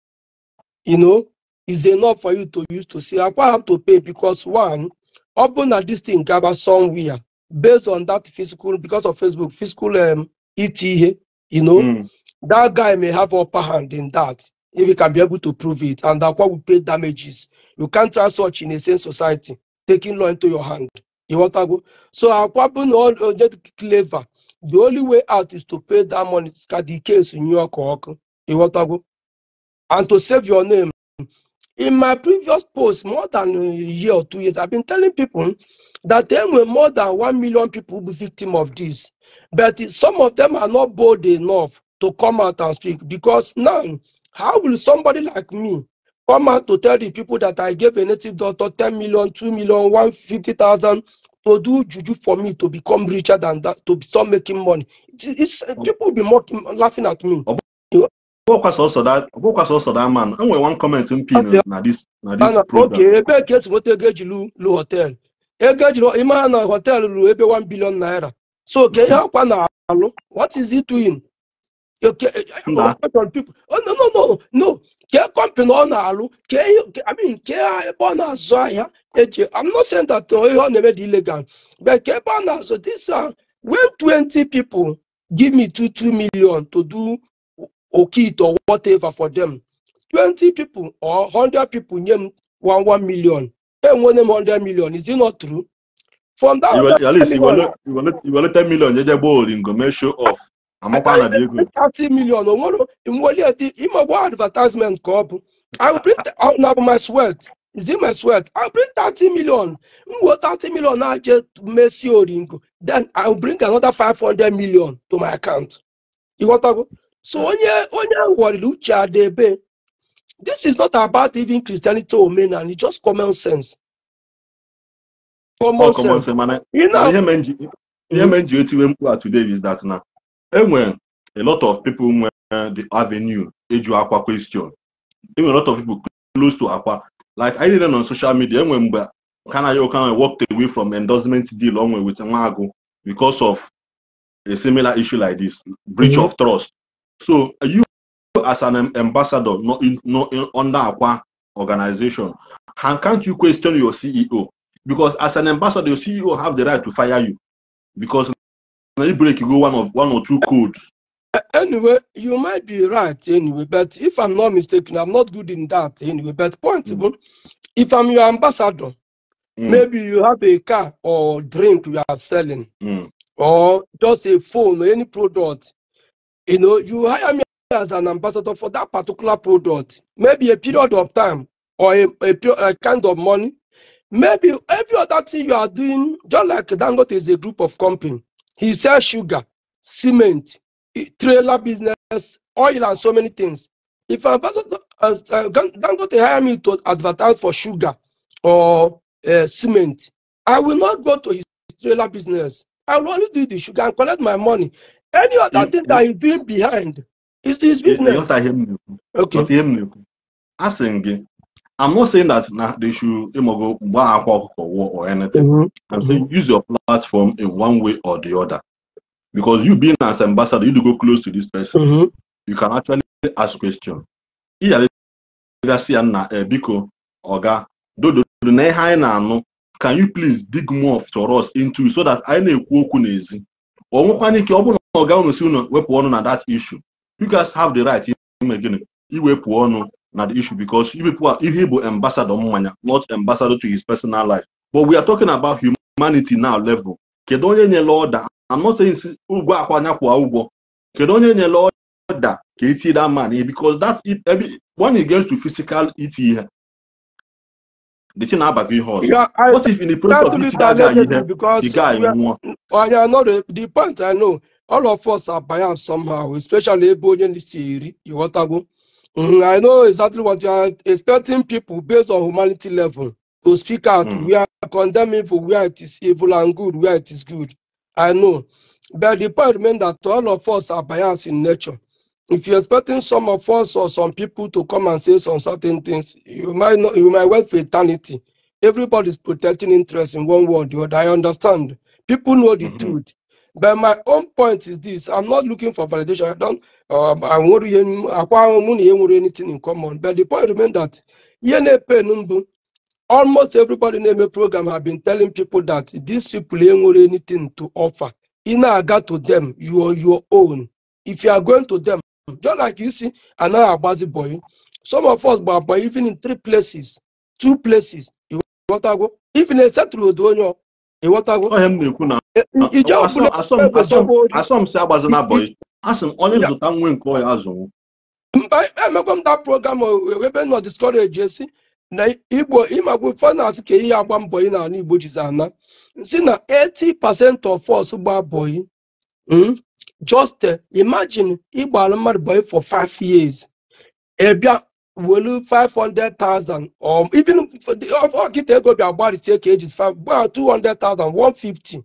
S2: you know, is enough for you to use to say Akwa have to pay, because one, open that this thing gather somewhere based on that physical, because of Facebook, physical ETA, you know, that guy may have upper hand in that if he can be able to prove it, and Akwa will pay damages. You can't try such in a sane society, taking law into your hand. You want to go? So Akwa all clever. The only way out is to pay that money. It's got the case in New York, you want to go? And to save your name. In my previous post, more than a year or 2 years, I've been telling people that there were more than 1 million people who be victim of this. But some of them are not bold enough to come out and speak, because now, how will somebody like me come out to tell the people that I gave a native doctor 10 million, 2 million, 150,000 to do juju for me to become richer than that, to stop making money? It's people will be mocking, laughing at me.
S1: Also that man. I want one comment in pin na this program.
S2: Okay, ebe case what ego lu hotel. Ego ji ima na hotel lu ebe 1 billion naira. So ke ya kwa na alu. What is he doing? Okay, people. Oh no. Ke company on alu. Ke I mean ke ebe na azụ ahịa eje. I'm not saying that ihe ọ na-eme dị illegal. But ke ebe na so this when 20 people give me 2 million to do okit or whatever for them, 20 people or 100 people name 1 million. And one 100 million. Is it not true? From that,
S1: at least you will 10 million. You just go make show off. I'm
S2: 30 million. Advertisement corp. I will bring out now my sweat. Is it my sweat? I'll bring 30 million. 30 million now just Messi Oringo. Then I will bring another 500 million to my account. You want to go? So this is not about even Christianity or men, and it's just common sense. Common sense. You know,
S1: today is that now. When a lot of people when the avenue eju Akwa question, even a lot of people close to Akwa, like I didn't on social media when can I walked away from endorsement deal on with Nwagu because of a similar issue like this, breach of trust. So you as an ambassador, not in under Akwa organization, how can't you question your CEO? Because as an ambassador, your CEO have the right to fire you because you break you go one or two codes.
S2: Anyway, you might be right anyway, but if I'm not mistaken, I'm not good in that anyway. But point, if I'm your ambassador, maybe you have a car or drink you are selling, or just a phone or any product. You know, you hire me as an ambassador for that particular product, maybe a period of time or a kind of money. Maybe every other thing you are doing, just like Dangote is a group of company. He sells sugar, cement, trailer business, oil, and so many things. If ambassador Dangote hire me to advertise for sugar or cement, I will not go to his trailer business. I will only do the sugar and collect my money. Any other thing that he's doing behind is his business.
S1: Okay. I'm not saying that they should go or anything. I'm saying use your platform in one way or the other. Because you being as ambassador, you do go close to this person. You can actually ask questions. Can you please dig more for us into it so that I know that issue. You guys have the right na the issue because you people are evil ambassador, not ambassador to his personal life. But we are talking about humanity now level. I'm not saying that man because that when it gets to physical ET, the thing about what if in the process of that guy, because the guy
S2: I know the point I know. All of us are biased somehow, especially ebe onye si eri, ịghọtago. I know exactly what you are expecting people based on humanity level to speak out. We are condemning evil where it is evil and good where it is good. I know. But the point remains that all of us are biased in nature. If you're expecting some of us or some people to come and say some certain things, you might not, you might wait for eternity. Everybody's protecting interest in one way or the other. I understand. People know the truth. But my own point is this: I'm not looking for validation. I don't. I won't anything in common. But the point remains that almost everybody in the program have been telling people that these people ain't anything to offer. In got to them, you are your own. If you are going to them, just like you see, another Abazi boy. Some of us boy, even in 3 places, 2 places. You want to go? Even except through Odono, you want to go? That program we not discourage Jesse. Na Igbo imagwe finance ke ihe agba mbọ ị na Igbo jizi ana si na 80% of us gba boy. Just imagine ịgbara mmadụ boy for 5 years. Ebia welu 500,000 or even ọkịta ego bịa gbarịsie ka eji 5 gba 200,000 150.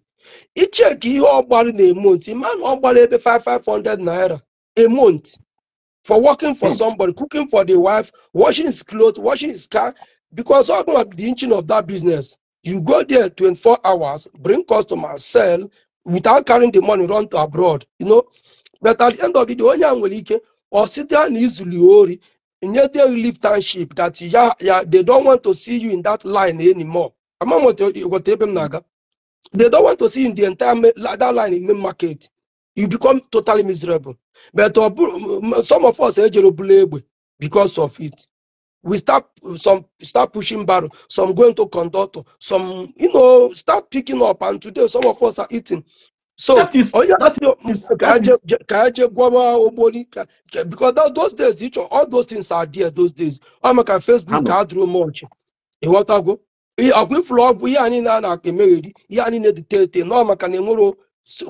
S2: Icheki ihe ọ gbara na a month, man ọ gbara ebe 500 naira a month. For working for somebody, cooking for the wife, washing his clothes, washing his car, because all the engine of that business, you go there 24 hours, bring customers, sell, without carrying the money, run to abroad, you know. But at the end of the day, onye nwere ike, or sit down easily, ori, live township that yeah, they don't want to see you in that line anymore. They don't want to see you in the entire that line in the market. You become totally miserable. But some of us because of it. We start some start pushing barrel, some going to conductor, some start picking up, and today some of us are eating. So because those days, all those things are there those days. I'm like Facebook, I drew much. You want to go?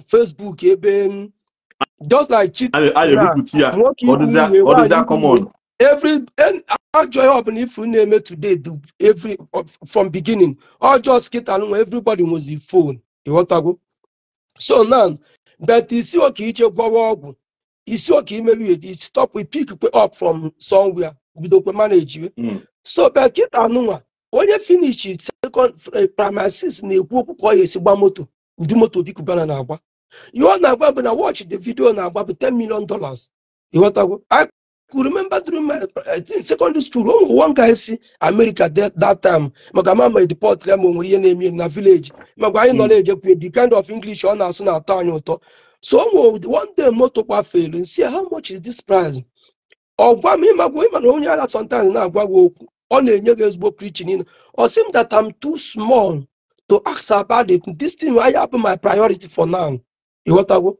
S2: Facebook, just like cheat. Every joy open if you name it today, do every from beginning. Or just get along, everybody was the phone. You want to go? So now, but you see okay, you see okay, maybe you stop we pick up from somewhere. We don't manage you. So but get along. When you finish it, second primary six, moto. Moto big banana. You want to watch the video now about $10 million. You want to go? I could remember during my secondary school, one guy see America that time. My mama deport them in a village. My knowledge the kind of English on us. So one day motor fail and see how much is this price. Or sometimes now on the preaching or seem that I'm too small to ask about it. This thing I have my priority for now. You want to go?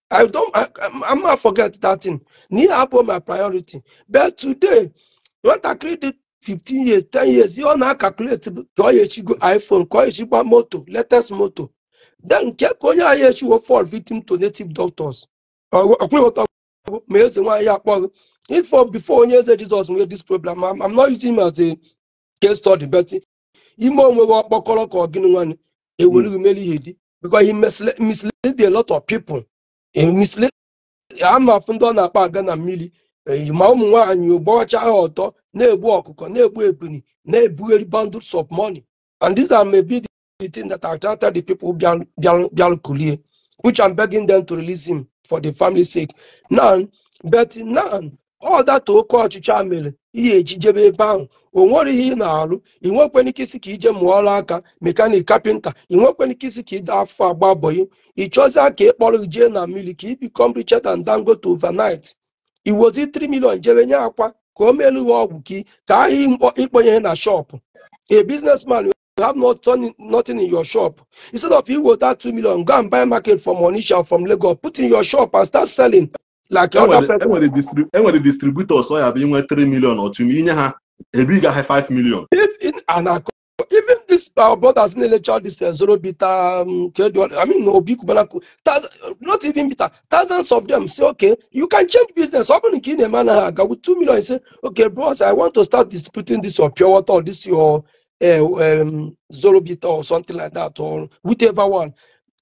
S2: I don't. I'm not forget that thing. Neither have my priority. But today, what I created 15 years, 10 years, you now calculate iPhone, moto, latest moto. Then you will fall victim to native doctors. If for before Jesus we had this problem, I'm not using him as a case study, but because he misled a lot of people. He misled. I'm a na mmiri ma ụmụ nwaanyị ogbocha ha ọtọ na-egbu ọkụkọ na-egbu ebuni na-ebugheri bundles of money, and these are maybe the thing that attracted the people bịaru kulie, which I'm begging them to release him for the family's sake now. But now all that oke ọchịchị a mere ihe ejijebe ebe ahụ o nwere ihe ị na-arụ ị nwekwana ike isi ka ije mụọrọ aka mekanik kapịnta ị nwekwana ike isi ka ide afọ agba bọyị ị chọzie ka ị kpọrọ jee na mmiri ka ị become richer than Dangote overnight. I wozi 3 million jebe nye akwa ka o melu gị ọgwụ ka ahịa ịkpọnye na shop. A businessman will have nothing in your shop. Instead of you that 2 million, go and buy market from Onitsha, from Lagos, put in your shop and start selling. Like other person.
S1: Enwere distributors so ya bụ inwe 3 million or 2 million ha ebiga ha 5 million.
S2: If in an Even this our brothers na-elecha this Zoro Bitter, I mean, Obi Kubana, not even bitter, thousands of them say, "Okay, you can change business." Ọ bụrụ nke ị na-eme anaghị aga with 2 million, you say, "Okay, bros, I want to start distributing this your pure water or this your Zoro Bitter or something like that or whichever one."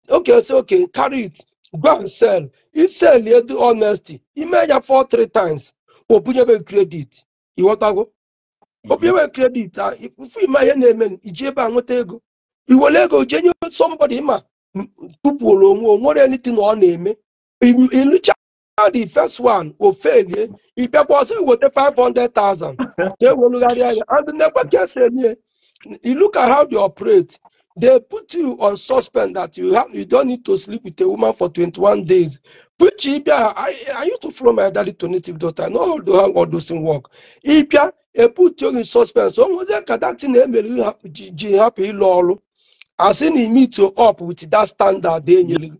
S2: Okay, say, "Okay, carry it, go and sell." You sell, you do honesty. Ime ya four, three times. O bunyebe credit. Ịghọtago? Obiwe credit a ifu ime ihe na-eme iji ebe a nweta ego, iwere ego jee nye somebody ma tụpụrụ onwe o nwere anything ọ na-eme. Ịlụcha the first one, o felie, ị bịakwa ọsị weta 500,000 ka e welugharịa ya. And nekwe ka esi eme. You look at how they operate. They put you on suspend that you don't need to sleep with a woman for 21 days. Which ịbịa, I used to follow my daddy to native doctor. I know how all those things work. Ịbịa, e put you in suspense. So nwezi ka that thing emere ji hapụ ịlụ ọrụ. Asị na meet you up with that standard e nyere gị.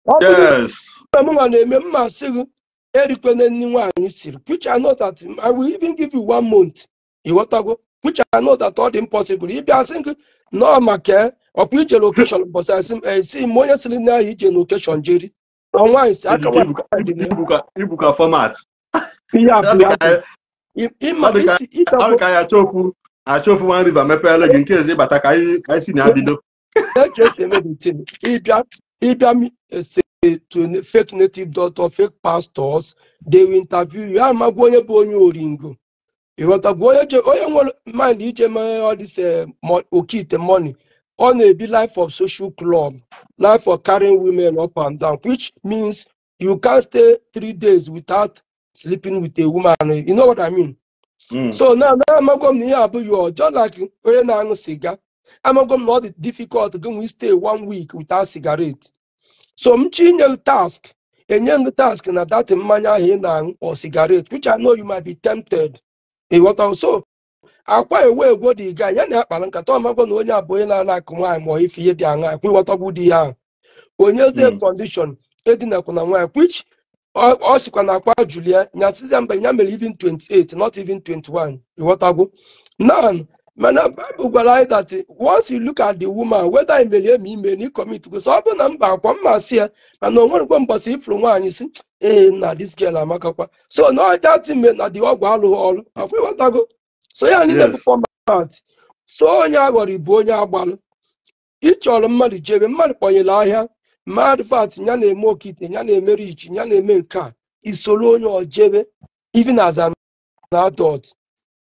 S2: Ọ bụrụ na mụnwa na-eme mma sị gị erikwene nri nwaanyị siri, which I know that I will even give you one month. Ịghọtago? Which I know that all dị impossible. Ịbịa sị gị nọọ maka ọkwa ije location mbọsị asị m esi m onye sịrị na ije location jeri na nwaanyị si aka nwaanyị dị na
S1: Ibuka format.
S2: Ihe a bụ ya ịma isi ịchọpụ.
S1: Ọ ka ya achọ ofu one river mepeela gị nke ezi ịbata ka anyị si na ya bido.
S2: Ka esi eme the thing. Ịbịa ese to fake native doctor, fake pastors, they will interview you. Amagwa onye bụ onye oringo. Ịghọtagwa? Onye onye nwere mind ije mee all this okite money, ọ na-ebi life of social club, life of carrying women up and down, which means you can't stay 3 days without sleeping with a woman. You know what I mean?
S1: Mm.
S2: So now amago m na ihe abụghị ọ just like onye na-aṅụ siga. Amago m na ọ dị difficult gị nwee stay one week without cigarette. So m chi nye gị task, enye m gị task na that mmanya ahụ ị na-aṅụ or cigarette, which I know you might be tempted. Ịghọta? So akwa ewe egwo dị ga ya na akpara nkata, ọmago na onye abụ onye na-ala akụ nwaanyị ma ọ ife ihe dị aṅa akwa. Ịghọtagwu di ya ahụ onyezie condition edinakwa na nwaanyị, which ọ sịkwa na akwa Julia nyasịzia mba ya mere even 28, not even 21. Ịghọtagwu? Now, mana Bible gwara anyị that once you look at the woman, whether imerie ma ime na commit go. So ọ bụrụ na mba akwa mma sị ya, mana o nwerekwa mbọsị ifuru nwaanyị si ee na this girl amakakwa, so na that ime na the ọgwụ alụghị ọrụ afọ. Ịghọtago? So ya niile bụ format. So onye aghọrọ ibu onye agbalụ ịchọrọ mmadụ jebe mmadụ kpọnyere ahịa mmadụ vat ya na-eme okite ya na-eme rich ya na-eme nke a, isoro onye ojebe even as an adult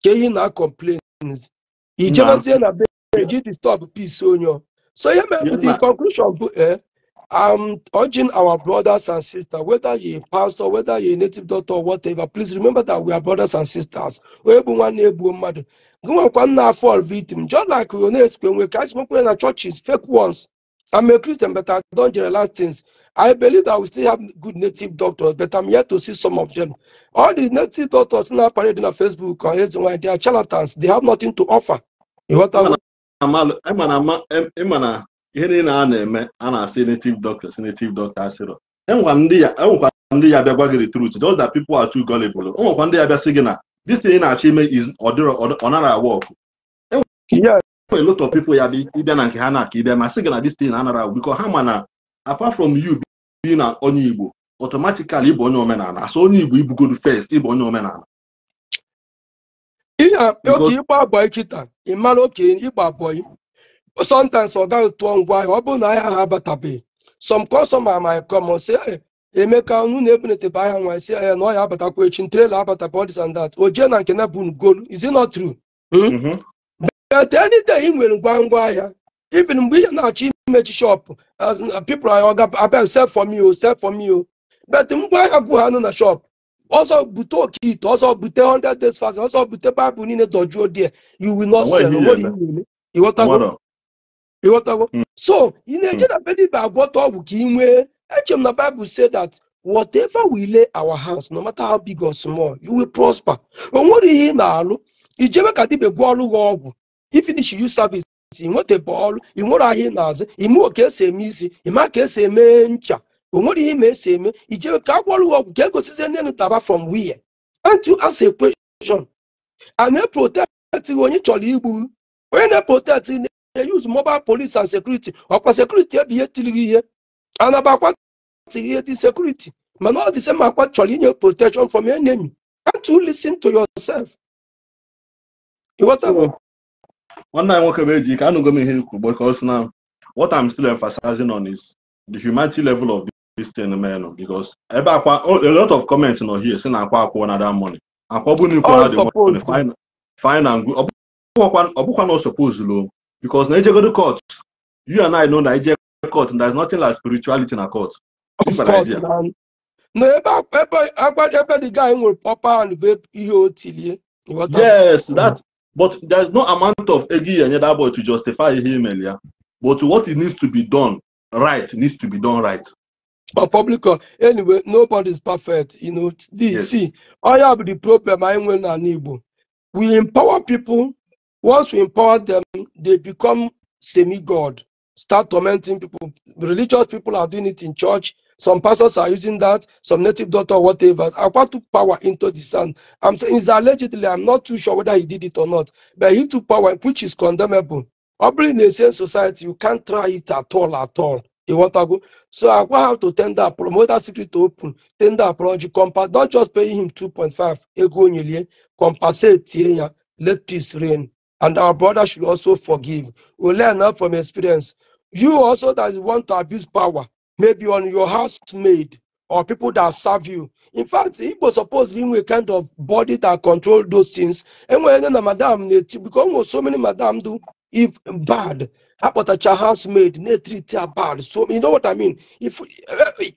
S2: ka ihe na complains ijebezie na be ji disturb peace onye ọ. So ihe mere the conclusion bụ I'm urging our brothers and sisters, whether you're a pastor, whether you're a native doctor or whatever, please remember that we are brothers and sisters. Onye bụ nwanne egbuo mmadụ. Gị nwekwa nna fall victim, just like you na-esikwe nwe ka anyị na churches, fake ones. I'm a Christian, but I don't generalize things. I believe that we still have good native doctors, but I'm yet to see some of them. All the native doctors now parading on Facebook or Ezinwa, they are charlatans. They have nothing to offer. You want to
S1: Ịma na ihe niile a na-eme a na-asị native doctors, native doctor asịrọ enwekwa ndị ya, enwekwa ndị ya bịa gwa gị the truth, just that people are too gullible. Enwekwa ndị ya bịa sị gị na this thing ị na-achọ ime is ọ dịrọ, ọ nara work. A lot of people ya bụ ịbịa na nke ha na-aka ịbịa ma sị gị na this thing anara work because ha ma na apart from you being na onye Igbo, automatically ịbụ onye omenala. So onye Igbo ibugodu first, ịbụ onye omenala.
S2: Ihe oke ịgba boy kịta, ị mara oke ịgba boy, sometimes ọ gaghị tụọ ngwa ahịa. Ọ bụrụ na ahịa ha abatabeghị, some customer might come and say, "Hey, Emeka, unu na-ebunetebe ahịa nwa." Sị ya na ọ ya abatakwa echi, trailer abatakwa, all this and that. O jee na nke na bụ golu. Is it not true? Hmm?
S1: Mhm.
S2: But any day ị nwere ngwa ngwa ahịa, even mgbe ihe na-achọ imechi shop, as in, people are oga, "Abeg, sell for me o, sell for me o." But ngwa ahịa bụ ha nọ na shop, ọzọ bute oke ite, ọzọ bute 100 days fast, ọzọ bute Bible niile dọjuo there, you will not
S1: Onweghị
S2: sell.
S1: ihe
S2: Onwere
S1: eme.
S2: ihe eme. Ịghọtago?
S1: Nwere.
S2: Ịghọtago? So ị na-eje na be dibịa agwọta ọgwụ ka ị nwee. Eche m na Bible say that whatever we lay our hands, no matter how big or small, you will prosper. O nwere ihe ị na-alụ ijebe ka dibịa gwọọ ọrụ gị ọgwụ, ifinish you service, ị nwetebe ọrụ, ị nwere ahịa ị na-azụ, ị ka esi eme isi, ị ma ka esi eme ncha, o nwere ihe ma esi eme, ijebe ka agwọrụ gị ọgwụ ka egosizie nne taba from where? And to ask a question, a na-protect onye chọrọ igbu. Onye na-protect na-use mobile police and security. Ọkwa security ebe ihe tiri gị ihe. Anabakwa tiri ihe dị security. Mana ọ dị same akwa chọrọ inye protection from enemy. Can't you listen to yourself? Ịghọtago?
S1: Nwanne anyị nwoke bụ Ejike, anụgo m ihe ikwu, because now what I'm still emphasizing on is the humanity level of this thing, man, because ebe akwa, a lot of comments nọ here sị na akwa akwụọ na that money. Akwa bụ na ikwu
S2: All
S1: na the money,
S2: supposed to.
S1: Fine, fine and good. Ọ bụkwa na suppose lo, because na ejegodi court, you and I know na ije court, there's nothing like spirituality na court.
S2: Of
S1: Ifara
S2: course,
S1: idea.
S2: man. No, ebe akwa ebe the guy nwere proper hand bụ ihe o tilie. Ịghọtago?
S1: Yes, that, but there's no amount of ego you enye that boy to justify ihe email ya. But what it needs to be done right needs to be done right.
S2: Or public anyway, nobody's perfect. The see, all have the problem I nwere n'ala Igbo. We empower people. Once we empower them, they become semi-god, start tormenting people. Religious people are doing it in church. Some pastors are using that, some native doctor, whatever. Akwa took power into the sand. I'm saying it's allegedly, I'm not too sure whether he did it or not, but he took power, which is condemnable. Probably in a sane society, you can't try it at all, at all. You want to go? So Akwa have to tender apology, that secret to open, tender apology, don't just pay him 2.5, ego nyelie, compensate ya, let peace reign. And our brother should also forgive. We learn now from experience. You also that want to abuse power, maybe on your housemaid or people that serve you. In fact, Igbo supposed to a kind of body that control those things. And when na madam because so many madam do if bad, akpọtacha housemaid na-etreat ya bad. So you know what I mean? If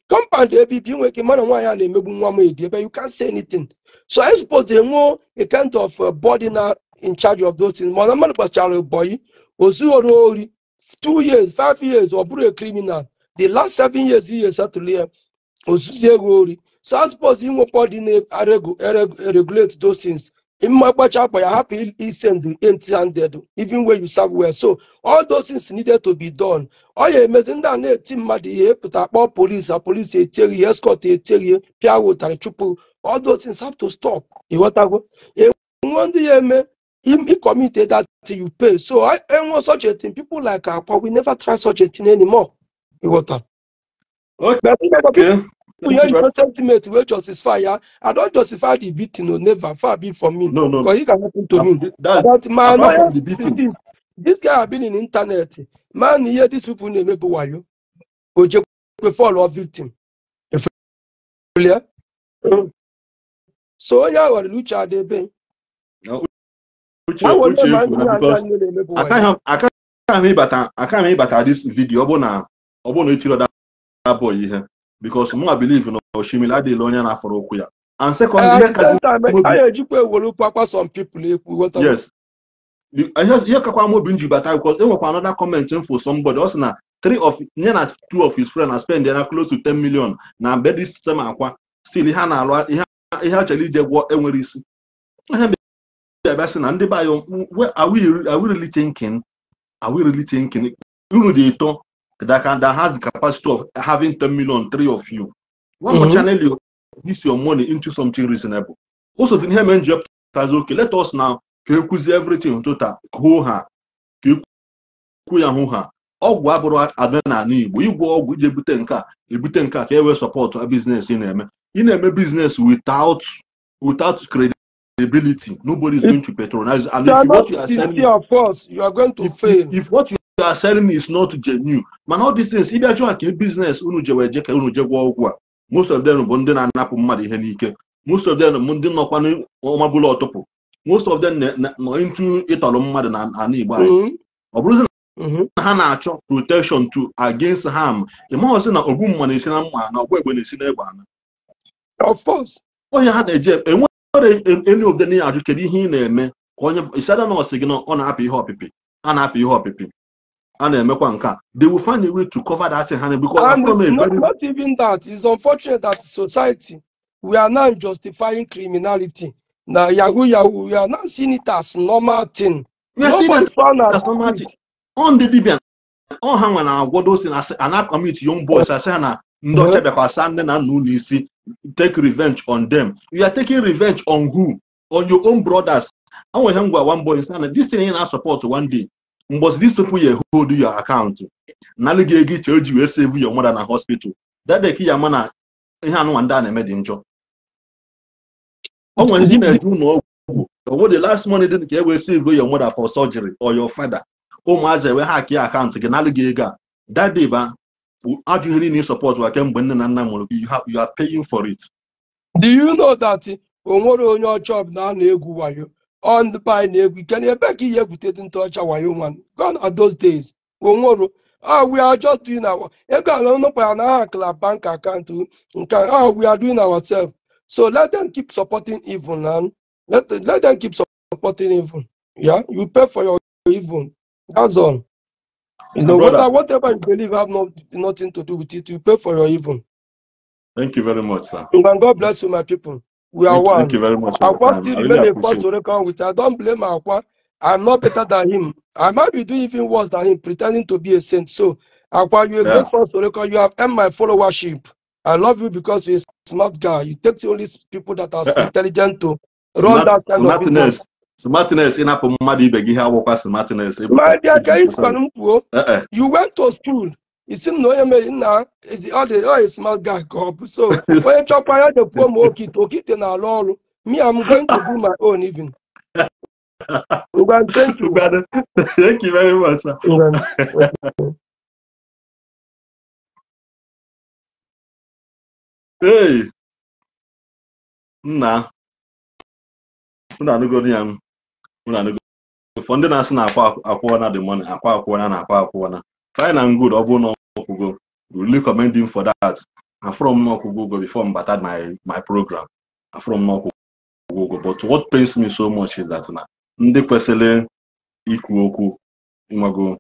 S2: compound ebe ibi nwere ike mana nwaanyị a na-emegbu nwa maid ebe, you can't say anything. So I suppose they know a kind of body now in charge of those things. Mana mmadụ kpachara boyi ozuoro ori 2 years, 5 years, ọ bụrụ a criminal. The last 7 years he settle ya ozuzi ego ori. So I suppose inwe body na-regulate those things. Mma gbacha akpa ya hapụ isend empty handed even when you serve well. So all those things needed to be done. Ọ ya emezi ndị a na-eti mmadụ ihe pụta kpọọ polisi, a polisi eteghị ihe, escort eteghị ihe, pịa ụtarị chụpụ. All those things have to stop. Ịghọtago? Enwe ndị ya eme commit that thing, you pay. So I enwe such a thing, people like Akwa will never try such a thing anymore. Ịghọta? But people
S1: Thank you
S2: hear the sentiment wey justify ya. I don justify the beating o, never, far be from me.
S1: No.
S2: Because it can happen to me.
S1: That,
S2: But my
S1: apart from
S2: annoyance
S1: the
S2: is
S1: beating,
S2: this guy have been in internet. Man, here these people na-emebu wayo. Ojekwe fall of victim. Efulia. So onye ahụ nwere uche adebe.
S1: No, Uche
S2: Ha were
S1: Uche
S2: ma
S1: ekwu
S2: ndị
S1: na
S2: na-aja
S1: because
S2: nne na-emebu wayo.
S1: Akaghị m ịbata this video ọ bụ na etiro that boy ihe, because mụ believe na oshimili adịghịla onye na-afọrọ okwu ya. And second,
S2: At
S1: ihe
S2: the
S1: kazi
S2: same time,
S1: m obi
S2: anyị ejikwa ewere kwakwa some people ekwu, ghọtara?
S1: Yes. Ihe kakwa m obi m ji bata, because enwekwa another comment for somebody. Ọ sị na three of nye na two of his friends na spend ya na close to 10 million na bed system akwa, still ihe a na-alụ, ihe a chọrọ ije gwọ enwere isi. Ihe bịa sị na ndị be anyị, are we really thinking? Are we really thinking? Unu dị ịtọ that has the capacity of having 10 million, three of you. Why not channel your money into something reasonable? Also, in here, men okay, let us now ka ekwuzi everything total hoo ha, ka ekwu ya hụ ha. Ọgwụ abụrụ abịa n'ala Igbo ịgwọ ọgwụ iji ebute nke a, ebute nke a, ka e wee support business ị na-eme. Ị na-eme business without credibility, nobody is going to patronize. And
S2: You are
S1: if what
S2: not
S1: you are selling
S2: sincere, of course, you are going to fail.
S1: If what you are selling is not genuine, mana all these things, ịbịa jụọ ka business unu jewe eje ka unu je gwọọ ọgwụ a, most of them bụ ndị na-anapụ mmadụ ihe n'ike. Most of them bụ ndị nọkwa n'ọmabụlụ ọtụpụ. Most of them nọ into ịtọrọ mmadụ na ala Igbo anyị. Ọ bụrụzi na ha na-achọ protection to against harm, ị maghị sị na ogbu mma na-esi na mma na ọgba egbe na-esi n'egbe ana.
S2: Of course.
S1: Onye ha na-eje enwere any of them na-ajụ kedu ihe ị na-eme ka onye isada na ọsị gị na ọ na-apị ihe ọpịpị, a na-apị ihe ọpịpị, a na-emekwa nke a, they will find a way to cover that thing ha na because
S2: And
S1: after a
S2: not,
S1: very
S2: not even that. It's unfortunate that society, we are now justifying criminality. Now, Yahoo, Yahoo, we are not seeing it as normal thing.
S1: We are seeing
S2: Nobody
S1: it
S2: frown at
S1: as normal thing.
S2: it.
S1: Ọ ndị dibịa ọ ha nwe na-agwọ those things a na-commit young boys, asị ha na ndị ọcha bịakwa asa nne na nna unu isi, take revenge on them. You are taking revenge on who? On your own brothers. Anwe ihe m gwa one boy sị na this thing ị na-support one day mbọsị these people ya hold your account nalụ gị ego iche o ji wee save your mother na hospital. That day ka ya ama na ihe anụnwa ndị a na-eme dị njọ. O nwere ndị na-eje ụlọ ọgwụ onwe the last money dị ka e wee save your mother for surgery or your father. Ụmụazị ewe hack ya akaụntụ gị nalụ gị ego a. That day ba ajụ ihe niile support wa kemgbe nne na nna mụrụ gị, you are paying for it.
S2: Do you know that o nwere onye ọcha ọbụla a na-egwu wayo on the by na-egwu ike na ebe ka ihe egwute dị ntụ ọcha wayo nwa? Gone are those days. Onwero, oh, we are just doing our ego ala nụkwa na aha kla bank account nke oh, we are doing ourselves. So let them keep supporting evil now. Let them keep supporting evil. Yeah, you pay for your evil. That's all. You know, whatever you believe have nothing to do with it. You pay for your evil.
S1: Thank you very much, sir.
S2: And God bless you, my people. We are one.
S1: Thank you very much.
S2: Akwa still remain a force to reckon with. I don't blame Akwa. I'm not better than him. I might be doing even worse than him, pretending to be a saint. So, Akwa, you're a great force to reckon. You have earned my followership. I love you because you're a smart guy. You take the only people that are intelligent to run that kind of business.
S1: Smartness in up smartness.
S2: My dear guys, you went to school. You seem no now is all the smart guy. So when you chop the poor me, I'm going to do my own even. Thank you.
S1: Thank you very much, sir. Hey, nah. For ndị na-asị na akwa na the money, akwa na akwa na. Fine and good, ọ bụrụ na ọkwụgo, we really commend him for that. And from n'ọkwụgo before m bata my program, and from n'ọkwụgo. But what pains me so much is that na ndị kwesịrị ikwu okwu nwago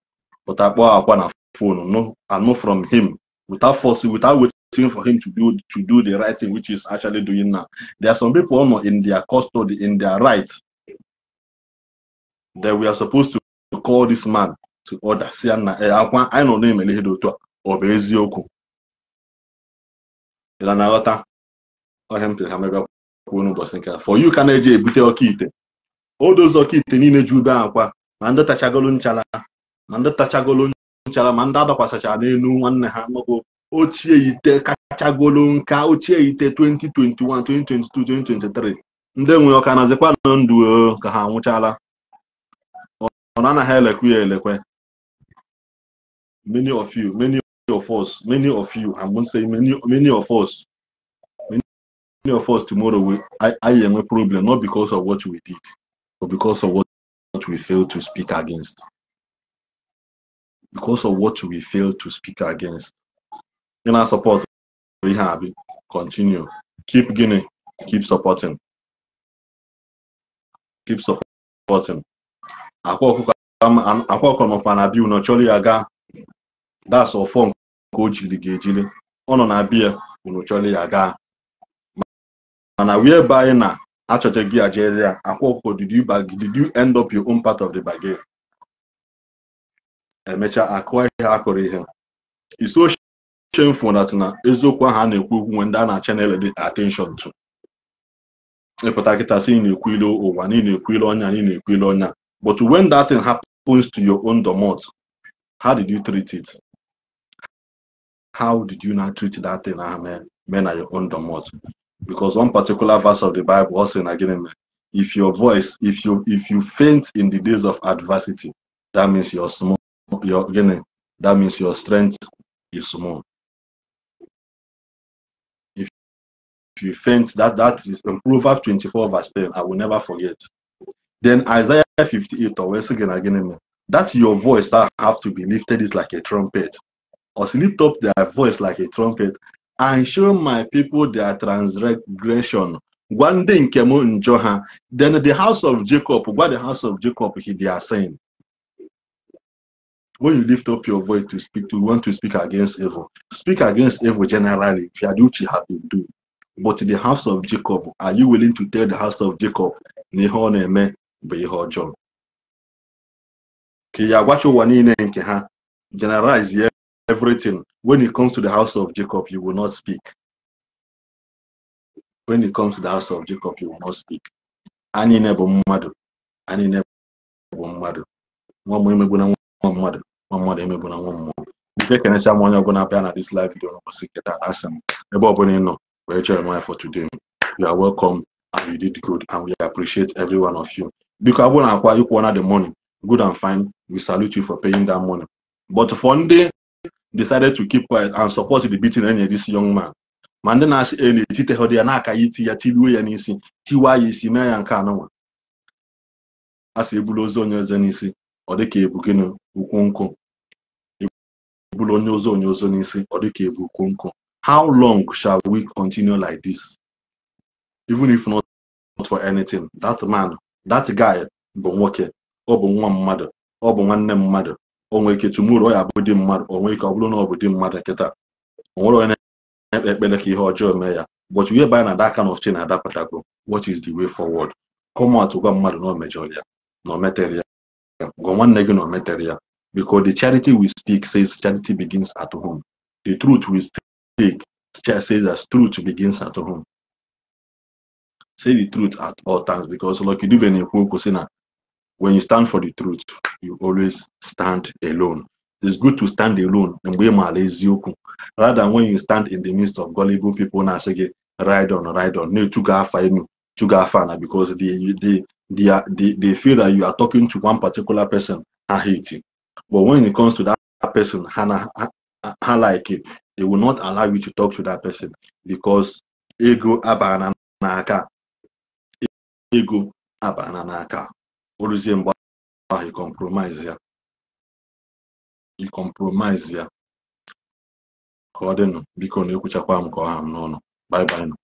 S1: pụta kpọọ akwa na phone, no, and no from him without forcing, without waiting for him to do the right thing, which is actually doing now. There are some people in their custody, in their right, that we are supposed to call this man to order. See, I know name or eziokwu. For you can eje ebute ọkaite. All those ọkaite niile ju ube akwa ma ndị tachagolu nchara ma ndị tachagolu nchara ma ndị adakwasachara n'elu nwanne ha maọbụ ochie ite kachagolu nka ochie ite 2021 2022 2023 ndị nwe ọka nazikwa na ndụ ka ha anwụchala. Ọ na-anaghị elekwe ya elekwe. Many of you, many of us, many of you, I'm going to say many of us, many of us tomorrow will I am a problem, not because of what we did, but because of what we failed to speak against. Because of what we failed to speak against. In our support, we have continue. Keep gaining, keep supporting. Keep supporting. Akwa nọkwa na biu na chọrọ ya gaa. That's all form ka o jiri ga-ejiri. Ọ nọ na bia unu chọrọ ya gaa. Mana whereby na achọcha gị ajere ya akwa ọkụkọ, did you end up your own part of the bargain? Emecha akụọ ihe akụrụ ihe. It's so shameful that na eziokwu ahụ a na-ekwu okwu nwe ndị a na-channel the attention to. Ịpụta kịta sị ị na-ekwu ilu ụwa, na ị na-ekwu ilu ọnya, na ị na-ekwu ilu ọnya. But when that thing happens to your own domot, how did you treat it? How did you not treat that thing, men at your own domot? Because one particular verse of the Bible also in agreement, if your voice, if you faint in the days of adversity, that means you're small. That means your strength is small. If you faint, that is in Proverbs 24 verse 10. I will never forget. Then Isaiah 58, or again, that your voice that have to be lifted is like a trumpet. Or lift up their voice like a trumpet and show my people their transgression. Then the house of Jacob, what the house of Jacob they are saying. When you lift up your voice to speak, to want to speak against evil, speak against evil generally, if you have been doing. But the house of Jacob, are you willing to tell the house of Jacob, bụ ihe ọjọọ? Ka ya agwacha ụwa niile nke ha, generalize everything. When it comes to the house of Jacob, you will not speak. When it comes to the house of Jacob, you will not speak. Anyị na bụ mmadụ. Anyị niile bụ mmadụ. Nwa mmụọ emegbuna nwa mmadụ, nwa mmadụ emegbuna nwa mmụọ. Biko, ekenecha m onye ọbụla bịa na this live video n'ụbọchị nke taa. Asị m, ebe ọbụla ị nọ wee join my for today, you are welcome and you did good and we appreciate every one of you. Biko, abụrụ na akwa ịkwụọ na the money, good and fine, we salute you for paying that money. But for ndị decided to keep quiet and support the beating enye this young man, ma ndị na-asị e na-etite ha dị ya n'aka ya, iti ya, tiluo ya n'isi, tiwa ya isi, mee ya nke anụnwa, a sị ebulu ozu onye ọzọ n'isi, ọ dịka ebu gịnị? Ukwu nkụ. Ebulu onye ozu onye ọzọ n'isi, ọ dịka ebu ukwu nkụ. How long shall we continue like this? Even if not for anything, that man, that guy bụ nwoke, ọ bụ nwa mmadụ, ọ bụ nwanne mmadụ. O nwere ike tomorrow ọ ya bụ di mmadụ, o nwere ike ọ bụrụ na ọ bụ di mmadụ kịta. O nwere onye na-ekpe ekpere ka ihe ọjọọ mee ya, but whereby na that kind of thing adapụtago, what is the way forward? Come out, gwa mmadụ na o mejọrọ ya, na o metere ya. Gwa nwanne gị na o metere ya, because the charity we speak says charity begins at home. The truth we speak says that truth begins at home. Say the truth at all times, because Lucky Dube na-ekwu okwu sị na when you stand for the truth, you always stand alone. It's good to stand alone mgbe ị maara eziokwu, rather than when you stand in the midst of gullible people na-asị gị ride on, ride on, na-etuga afa enu, tuga afa na, because they feel that you are talking to one particular person ha hate. But when it comes to that person ha na ha like it, they will not allow you to talk to that person, because ego abana n'aka, ego abana n'aka. Oluzie mgbe ahụ i compromise ya, i compromise ya. Ka ọ dịnụ. Biko, na ekwuchakwa m ka ọ ha m n'ọnụ. Bye bye nụ.